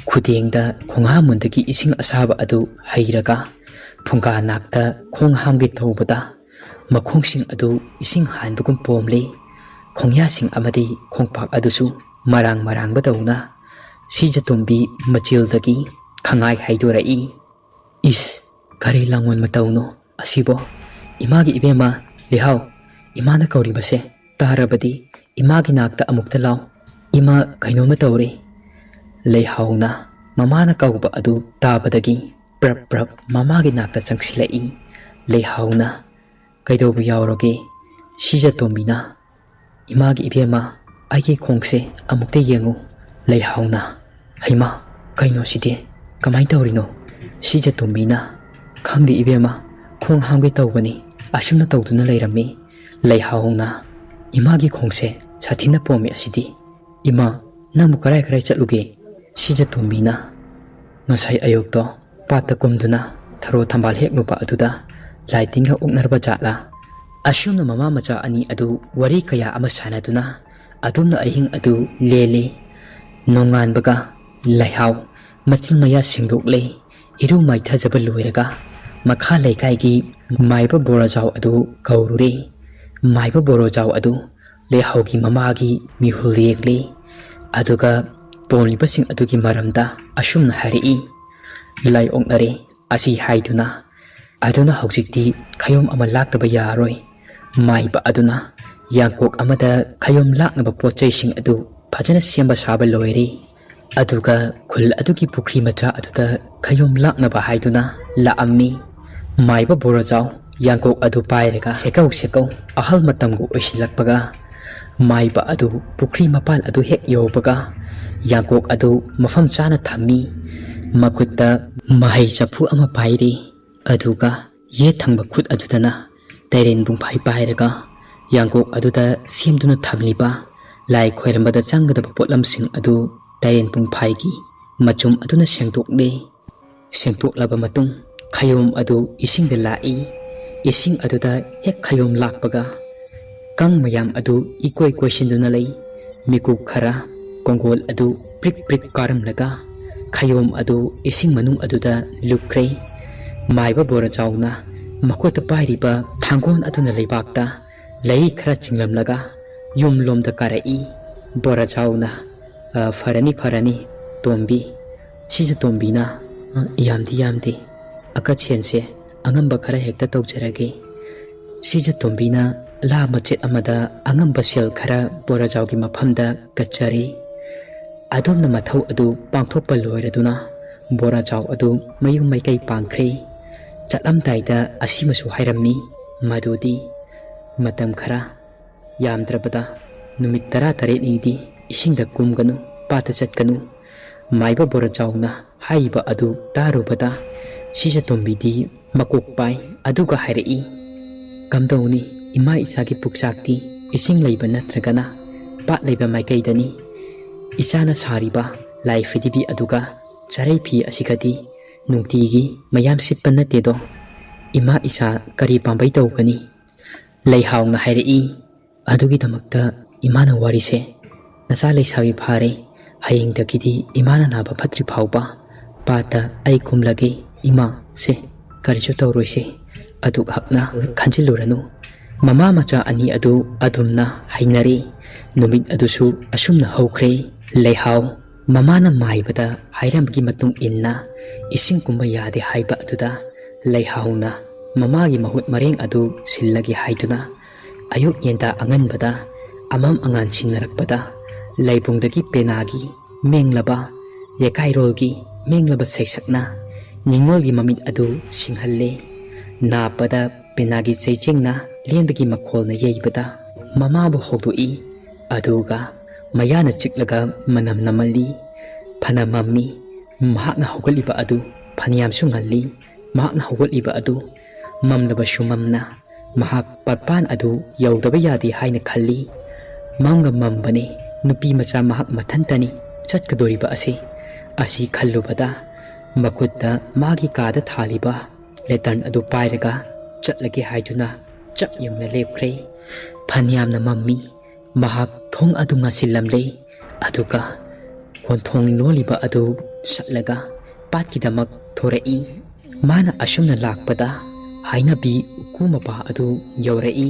ꯈꯨꯗꯦꯡꯗ ꯈꯣꯡꯍꯥꯝꯕꯗꯒꯤ ꯏꯁꯤꯡ ꯑꯁꯥꯕ ꯑꯗꯨ ꯍꯩꯔꯒ ꯐꯨꯡꯒꯥ ꯅꯥꯛꯇ ꯈꯣꯡ ꯍꯥꯝꯒꯦ ꯇꯧꯕꯗ ꯃꯈꯣꯡꯁꯤꯡ ꯑꯗꯨ ꯏꯁꯤꯡ ꯍꯥꯟꯕꯒꯨꯝ ꯄꯣꯝꯂꯤ꯫ ꯈꯣꯡꯌꯥꯁꯤꯡ ꯑꯃꯗꯤ ꯈꯣꯡꯄꯥꯛ ꯑꯗꯨꯁꯨ ꯃꯔꯥꯡ ꯃꯔꯥꯡꯕꯗꯧꯅ ꯁꯤꯖ ꯇꯣꯝꯕꯤ ꯃꯆꯤꯜꯗꯒꯤ ꯈꯪꯉꯥꯏ ꯍꯥꯏꯗꯣꯔꯛꯏ꯫ "ꯏꯁ, ꯀꯔꯤ ꯂꯥꯡꯑꯣꯟ ꯃꯇꯧꯅꯣ ꯑꯁꯤꯕꯣ? ꯏꯃꯥꯒꯤ ꯏꯕꯦꯝꯃ, ꯂꯩꯍꯥꯎ, ꯏꯃꯥꯅ ꯀꯧꯔꯤꯕꯁꯦ ꯇꯥꯔꯕꯗꯤ ꯏꯃꯥꯒꯤ ꯅꯥꯛꯇ ꯑꯃꯨꯛꯇ ꯂꯥꯎ꯫ ꯏꯃꯥ ꯀꯩꯅꯣꯝꯃ ꯇꯧꯔꯦ꯫" ꯂꯩꯍꯥꯎꯅ ꯃꯃꯥꯅ ꯀꯧꯕ ꯑꯗꯨ ꯇꯥꯕꯗꯒꯤ ꯄ꯭ꯔꯞ ꯄ꯭ꯔꯞ ꯃꯃꯥꯒꯤ ꯅꯥꯛꯇ ꯆꯪꯁꯤꯜꯂꯛꯏ꯫ ꯂꯩꯍꯥꯎꯅ, "ꯀꯩꯗꯧꯕ ꯌꯥꯎꯔꯒꯦ?" ꯁꯤꯖ ꯇꯣꯝꯕꯤꯅ, "ꯏꯃꯥꯒꯤ ꯏꯕꯦꯝꯃ, ꯑꯩꯒꯤ ꯈꯣꯡꯁꯦ ꯑꯃꯨꯛꯇ ꯌꯦꯡꯉꯨ꯫" ꯂꯩꯍꯥꯎꯅ, "ꯍꯩꯃꯥ, ꯀꯩꯅꯣ ꯁꯤꯗꯤ? ꯀꯃꯥꯏꯅ ꯇꯧꯔꯤꯅꯣ?" ꯁꯤꯖ ꯇꯣꯝꯕꯤꯅ, "ꯈꯪꯗꯦ ꯏꯕꯦꯝꯃ, ꯈꯣꯡ ꯍꯥꯝꯒꯦ ꯇꯧꯕꯅꯤ, ꯑꯁꯨꯝꯅ ꯇꯧꯗꯨꯅ ꯂꯩꯔꯝꯃꯤ꯫" ꯂꯩꯍꯥꯎꯅ, "ꯏꯃꯥꯒꯤ ꯈꯣꯡꯁꯦ ꯁꯥꯊꯤꯅ ꯄꯣꯝꯃꯤ ꯑꯁꯤꯗꯤ꯫ ꯏꯃꯥ, ꯅꯪꯕꯨ ꯀꯔꯥꯏ ꯀꯔꯥꯏ ꯆꯠꯂꯨꯒꯦ?" ꯁꯤꯖ ꯇꯣꯝꯕꯤꯅ, "ꯉꯁꯥꯏ ꯑꯌꯨꯛꯇꯣ ꯄꯥꯠꯇ ꯀꯨꯝꯗꯨꯅ ꯊꯔꯣ ꯊꯝꯕꯥꯜ ꯍꯦꯛꯂꯨꯕ ꯑꯗꯨꯗ ꯂꯥꯏ ꯇꯤꯟꯒ ꯑꯣꯛꯅꯔꯕ ꯖꯥꯠꯂꯥ? ꯑꯁꯨꯝꯅ ꯃꯃꯥ ꯃꯆꯥ ꯑꯅꯤ ꯑꯗꯨ ꯋꯥꯔꯤ ꯀꯌꯥ ꯑꯃ ꯁꯥꯟꯅꯗꯨꯅ ꯑꯗꯨꯝꯅ ꯑꯍꯤꯡ ꯑꯗꯨ ꯂꯦꯜꯂꯤ꯫ ꯅꯣꯡꯉꯥꯟꯕꯒ ꯂꯩꯍꯥꯎ ꯃꯆꯤꯟ ꯃꯌꯥ ꯁꯦꯡꯗꯣꯛꯂꯦ꯫ ꯏꯔꯨ ꯃꯥꯏꯊꯖꯕ ꯂꯣꯏꯔꯒ ꯃꯈꯥ ꯂꯩꯀꯥꯏꯒꯤ ꯃꯥꯏꯕ ꯕꯣꯔꯥꯖꯥꯎ ꯑꯗꯨ ꯀꯧꯔꯨꯔꯦ꯫ ꯃꯥꯏꯕ ꯕꯣꯔꯥꯖꯥꯎ ꯑꯗꯨ ꯂꯩꯍꯥꯎꯒꯤ ꯃꯃꯥꯒꯤ ꯃꯤꯍꯨꯜ ꯌꯦꯡꯂꯤ꯫ ꯑꯗꯨꯒ ꯄꯣꯜꯂꯤꯕꯁꯤꯡ ꯑꯗꯨꯒꯤ ꯃꯔꯝꯗ ꯑꯁꯨꯝꯅ ꯍꯥꯏꯔꯛꯏ, ꯂꯥꯏ ꯑꯣꯛꯅꯔꯦ ꯑꯁꯤ ꯍꯥꯏꯗꯨꯅ꯫ ꯑꯗꯨꯅ ꯍꯧꯖꯤꯛꯇꯤ ꯈꯌꯣꯝ ꯑꯃ ꯂꯥꯛꯇꯕ ꯌꯥꯔꯣꯏ꯫ ꯃꯥꯏꯕ ꯑꯗꯨꯅ ꯌꯥꯡꯀꯣꯛ ꯑꯃꯗ ꯈꯌꯣꯝ ꯂꯥꯛꯅꯕ ꯄꯣꯠ ꯆꯩꯁꯤꯡ ꯑꯗꯨ ꯐꯖꯅ ꯁꯦꯝꯕ ꯁꯥꯕ ꯂꯣꯏꯔꯦ꯫ ꯑꯗꯨꯒ ꯈꯨꯜ ꯑꯗꯨꯒꯤ ꯄꯨꯈ꯭ꯔꯤ ꯃꯆꯥ ꯑꯗꯨꯗ ꯈꯌꯣꯝ ꯂꯥꯛꯅꯕ ꯍꯥꯏꯗꯨꯅ ꯂꯥꯛꯑꯝꯃꯤ꯫ ꯃꯥꯏꯕ ꯕꯣꯔꯥꯖꯥꯎ ꯌꯥꯡꯀꯣꯛ ꯑꯗꯨ ꯄꯥꯏꯔꯒ ꯁꯦꯀꯧ ꯁꯦꯀꯧ ꯑꯍꯜ ꯃꯇꯝꯒ ꯑꯣꯏꯁꯤꯜꯂꯛꯄꯒ ꯃꯥꯏꯕ ꯑꯗꯨ ꯄꯨꯈ꯭ꯔꯤ ꯃꯄꯥꯟ ꯑꯗꯨ ꯍꯦꯛ ꯌꯧꯕꯒ ꯌꯥꯡꯀꯣꯛ ꯑꯗꯨ ꯃꯐꯝ ꯆꯥꯅ ꯊꯝꯃꯤ꯫ ꯃꯈꯨꯠꯇ ꯃꯍꯩ ꯆꯐꯨ ꯑꯃ ꯄꯥꯏꯔꯤ꯫ ꯑꯗꯨꯒ ꯌꯦꯠ ꯊꯪꯕ ꯈꯨꯠ ꯑꯗꯨꯗꯅ ꯇꯩꯔꯦꯟ ꯄꯨꯡꯐꯥꯏ ꯄꯥꯏꯔꯒ ꯌꯥꯡꯀꯣꯛ ꯑꯗꯨꯗ ꯁꯦꯝꯗꯨꯅ ꯊꯝꯂꯤꯕ ꯂꯥꯏ ꯈꯣꯏꯔꯝꯕꯗ ꯆꯪꯒꯗꯕ ꯄꯣꯠꯂꯝꯁꯤꯡ ꯑꯗꯨ ꯇꯩꯔꯦꯟ ꯄꯨꯡꯐꯥꯏꯒꯤ ꯃꯆꯨꯝ ꯑꯗꯨꯅ ꯁꯦꯡꯗꯣꯛꯂꯦ꯫ ꯁꯦꯡꯗꯣꯛꯂꯕ ꯃꯇꯨꯡ ꯈꯌꯣꯝ ꯑꯗꯨ ꯏꯁꯤꯡꯗ ꯂꯥꯛꯏ꯫ ꯏꯁꯤꯡ ꯑꯗꯨꯗ ꯍꯦꯛ ꯈꯌꯣꯝ ꯂꯥꯛꯄꯒ ꯀꯥꯡ ꯃꯌꯥꯝ ꯑꯗꯨ ꯏꯀꯣꯏ ꯀꯣꯏꯁꯤꯟꯗꯨꯅ ꯂꯩ꯫ ꯃꯤꯀꯨꯞ ꯈꯔ ꯀꯣꯡꯒꯣꯜ ꯑꯗꯨ ꯄ꯭ꯔꯤꯛ ꯄ꯭ꯔꯤꯛ ꯀꯥꯔꯝꯂꯒ ꯈꯌꯣꯝ ꯑꯗꯨ ꯏꯁꯤꯡ ꯃꯅꯨꯡ ꯑꯗꯨꯗ ꯂꯨꯞꯈ꯭ꯔꯦ꯫ ꯃꯥꯏꯕ ꯕꯣꯔꯥꯖꯥꯎꯅ ꯃꯈꯨꯠꯇ ꯄꯥꯏꯔꯤꯕ ꯊꯥꯡꯒꯣꯟ ꯑꯗꯨꯅ ꯂꯩꯕꯥꯛꯇ ꯂꯩ ꯈꯔ ꯆꯤꯡꯂꯝꯂꯒ ꯌꯨꯝꯂꯣꯝꯗ ꯀꯥꯔꯛꯏ꯫ ꯕꯣꯔꯥꯖꯥꯎꯅ, "ꯑ, ꯐꯔꯅꯤ, ꯐꯔꯅꯤ, ꯇꯣꯝꯕꯤ꯫ ꯁꯤꯖ ꯇꯣꯝꯕꯤꯅ, ꯑ, ꯌꯥꯝꯗꯤ ꯌꯥꯝꯗꯦ꯫ ꯑꯀꯠꯁꯦꯟꯁꯦ ꯑꯉꯝꯕ ꯈꯔ ꯍꯦꯛꯇ ꯇꯧꯖꯔꯒꯦ꯫" ꯁꯤꯖ ꯇꯣꯝꯕꯤꯅ ꯂꯥ ꯃꯆꯦꯠ ꯑꯃꯗ ꯑꯉꯝꯕ ꯁꯦꯜ ꯈꯔ ꯕꯣꯔꯥꯖꯥꯎꯒꯤ ꯃꯐꯝꯗ ꯀꯠꯆꯔꯤ꯫ ꯑꯗꯣꯝꯅ ꯃꯊꯧ ꯑꯗꯨ ꯄꯥꯡꯊꯣꯛꯄ ꯂꯣꯏꯔꯗꯨꯅ ꯕꯣꯔꯥꯖꯥꯎ ꯑꯗꯨ ꯃꯌꯨꯝ ꯃꯥꯏꯀꯩ ꯄꯥꯡꯈ꯭ꯔꯦ꯫ ꯆꯠꯂꯝꯗꯥꯏꯗ ꯑꯁꯤꯃꯁꯨ ꯍꯥꯏꯔꯝꯃꯤ, ꯃꯗꯨꯗꯤ ꯃꯇꯝ ꯈꯔ, ꯌꯥꯝꯗ꯭ꯔꯕꯗ ꯅꯨꯃꯤꯠ ꯇꯔꯥꯇꯔꯦꯠꯅꯤꯗꯤ ꯏꯁꯤꯡꯗ ꯀꯨꯝꯒꯅꯨ, ꯄꯥꯠꯇ ꯆꯠꯀꯅꯨ꯫ ꯃꯥꯏꯕ ꯕꯣꯔꯥꯖꯥꯎꯅ ꯍꯥꯏꯔꯤꯕ ꯑꯗꯨ ꯇꯥꯔꯨꯕꯗ ꯁꯤꯖꯇꯣꯝꯕꯤꯗꯤ ꯃꯀꯣꯛ ꯄꯥꯏ, ꯑꯗꯨꯒ ꯍꯥꯏꯔꯛꯏ, "ꯀꯝꯗꯧꯅꯤ, ꯏꯃꯥ ꯏꯆꯥꯒꯤ ꯄꯨꯛꯆꯥꯛꯇꯤ ꯏꯁꯤꯡ ꯂꯩꯕ ꯅꯠꯇ꯭ꯔꯒꯅ ꯄꯥꯠ ꯂꯩꯕ ꯃꯥꯏꯀꯩꯗꯅꯤ꯫ ꯏꯆꯥꯅ ꯁꯥꯔꯤꯕ ꯂꯥꯏ ꯐꯤꯗꯤꯕꯤ ꯑꯗꯨꯒ ꯆꯔꯩ ꯐꯤ ꯑꯁꯤꯒꯗꯤ ꯅꯨꯡꯇꯤꯒꯤ ꯃꯌꯥꯝ ꯁꯤꯠꯄ ꯅꯠꯇꯦꯗꯣ꯫ ꯏꯃꯥ ꯏꯆꯥ ꯀꯔꯤ ꯄꯥꯝꯕꯩ ꯇꯧꯒꯅꯤ?" ꯂꯩꯍꯥꯎꯅ ꯍꯥꯏꯔꯛꯏ, "ꯑꯗꯨꯒꯤꯗꯃꯛꯇ ꯏꯃꯥꯅ ꯋꯥꯔꯤꯁꯦ꯫ ꯅꯆꯥ ꯂꯩꯁꯥꯕꯤ ꯐꯥꯔꯦ, ꯍꯌꯦꯡꯗꯒꯤꯗꯤ ꯏꯃꯥꯅ ꯅꯥꯕ ꯐꯠꯇ꯭ꯔꯤ ꯐꯥꯎꯕ ꯄꯥꯠꯇ ꯑꯩ ꯀꯨꯝꯂꯒꯦ ꯏꯃꯥ꯫ ꯁꯦ, ꯀꯔꯤꯁꯨ ꯇꯧꯔꯣꯏꯁꯦ, ꯑꯗꯨꯛ ꯍꯛꯅ ꯈꯟꯖꯤꯜꯂꯨꯔꯅꯨ"꯫ ꯃꯃꯥ ꯃꯆꯥ ꯑꯅꯤ ꯑꯗꯨ ꯑꯗꯨꯝꯅ ꯍꯩꯅꯔꯦ꯫ ꯅꯨꯃꯤꯠ ꯑꯗꯨꯁꯨ ꯑꯁꯨꯝꯅ ꯍꯧꯈ꯭ꯔꯦ꯫ ꯂꯩꯍꯥꯎ ꯃꯃꯥꯅ ꯃꯥꯏꯕꯗ ꯍꯥꯏꯔꯝꯕꯒꯤ ꯃꯇꯨꯡ ꯏꯟꯅ ꯏꯁꯤꯡ ꯀꯨꯝꯕ ꯌꯥꯗꯦ ꯍꯥꯏꯕ ꯑꯗꯨꯗ ꯂꯩꯍꯥꯎꯅ ꯃꯃꯥꯒꯤ ꯃꯍꯨꯠ ꯃꯔꯦꯡ ꯑꯗꯨ ꯁꯤꯜꯂꯒꯦ ꯍꯥꯏꯗꯨꯅ ꯑꯌꯨꯛ ꯌꯦꯟꯗꯥ ꯑꯉꯟꯕꯗ ꯑꯃꯝ ꯑꯉꯥꯟ ꯁꯤꯟꯅꯔꯛꯄꯗ ꯂꯩꯕꯨꯡꯗꯒꯤ ꯄꯦꯅꯥꯒꯤ ꯃꯦꯡꯂꯕ, ꯌꯦꯀꯥꯏꯔꯣꯜꯒꯤ ꯃꯦꯡꯂꯕ ꯁꯩꯁꯛꯅ ꯅꯤꯉꯣꯜꯒꯤ ꯃꯃꯤꯠ ꯑꯗꯨ ꯁꯤꯡꯍꯜꯂꯦ꯫ ꯅꯥꯞꯄꯗ ꯄꯦꯅꯥꯒꯤ ꯆꯩꯖꯦꯡꯅ ꯂꯦꯟꯕꯒꯤ ꯃꯈꯣꯜꯅ ꯌꯩꯕꯗ ꯃꯃꯥꯕꯨ ꯍꯧꯗꯣꯛꯏ꯫ ꯑꯗꯨꯒ ꯃꯌꯥꯅ ꯆꯤꯛꯂꯒ ꯃꯅꯝ ꯅꯝꯃꯜꯂꯤ꯫ ꯐꯅ ꯃꯝꯃꯤ꯫ ꯃꯍꯥꯛꯅ ꯍꯧꯒꯠꯂꯤꯕ ꯑꯗꯨ ꯐꯅꯌꯥꯝꯁꯨ ꯉꯜꯂꯤ꯫ ꯃꯍꯥꯛꯅ ꯍꯧꯒꯠꯂꯤꯕ ꯑꯗꯨ ꯃꯝꯂꯕꯁꯨ ꯃꯝꯅ ꯃꯍꯥꯛ ꯄꯥꯠꯄꯥꯟ ꯑꯗꯨ ꯌꯧꯗꯕ ꯌꯥꯗꯦ ꯍꯥꯏꯅ ꯈꯜꯂꯤ꯫ ꯃꯝꯒ ꯃꯝꯕꯅꯤ, ꯅꯨꯄꯤ ꯃꯆꯥ ꯃꯍꯥꯛ ꯃꯊꯟꯇꯅꯤ ꯆꯠꯀꯗꯣꯔꯤꯕ ꯑꯁꯤ꯫ ꯑꯁꯤ ꯈꯜꯂꯨꯕꯗ ꯃꯈꯨꯠꯇ ꯃꯥꯒꯤ ꯀꯥꯗ ꯊꯥꯜꯂꯤꯕ ꯂꯦꯇꯔꯟ ꯑꯗꯨ ꯄꯥꯏꯔꯒ ꯆꯠꯂꯒꯦ ꯍꯥꯏꯗꯨꯅ ꯆꯞ ꯌꯨꯡꯅ ꯂꯦꯞꯈ꯭ꯔꯦ꯫ ꯐꯅꯌꯥꯝꯅ ꯃꯝꯃꯤ꯫ ꯃꯍꯥꯛ ꯊꯣꯡ ꯑꯗꯨ ꯉꯥꯁꯤꯜꯂꯝꯂꯦ꯫ ꯑꯗꯨꯒ ꯀꯣꯟꯊꯣꯡ ꯂꯣꯜꯂꯤꯕ ꯑꯗꯨ ꯆꯠꯂꯒ ꯄꯥꯠꯀꯤꯗꯃꯛ ꯊꯣꯔꯛꯏ꯫ ꯃꯥꯅ ꯑꯁꯨꯝꯅ ꯂꯥꯛꯄꯗ ꯍꯥꯏꯅꯕꯤ ꯎꯀꯨ ꯃꯄꯥ ꯑꯗꯨ ꯌꯧꯔꯛꯏ꯫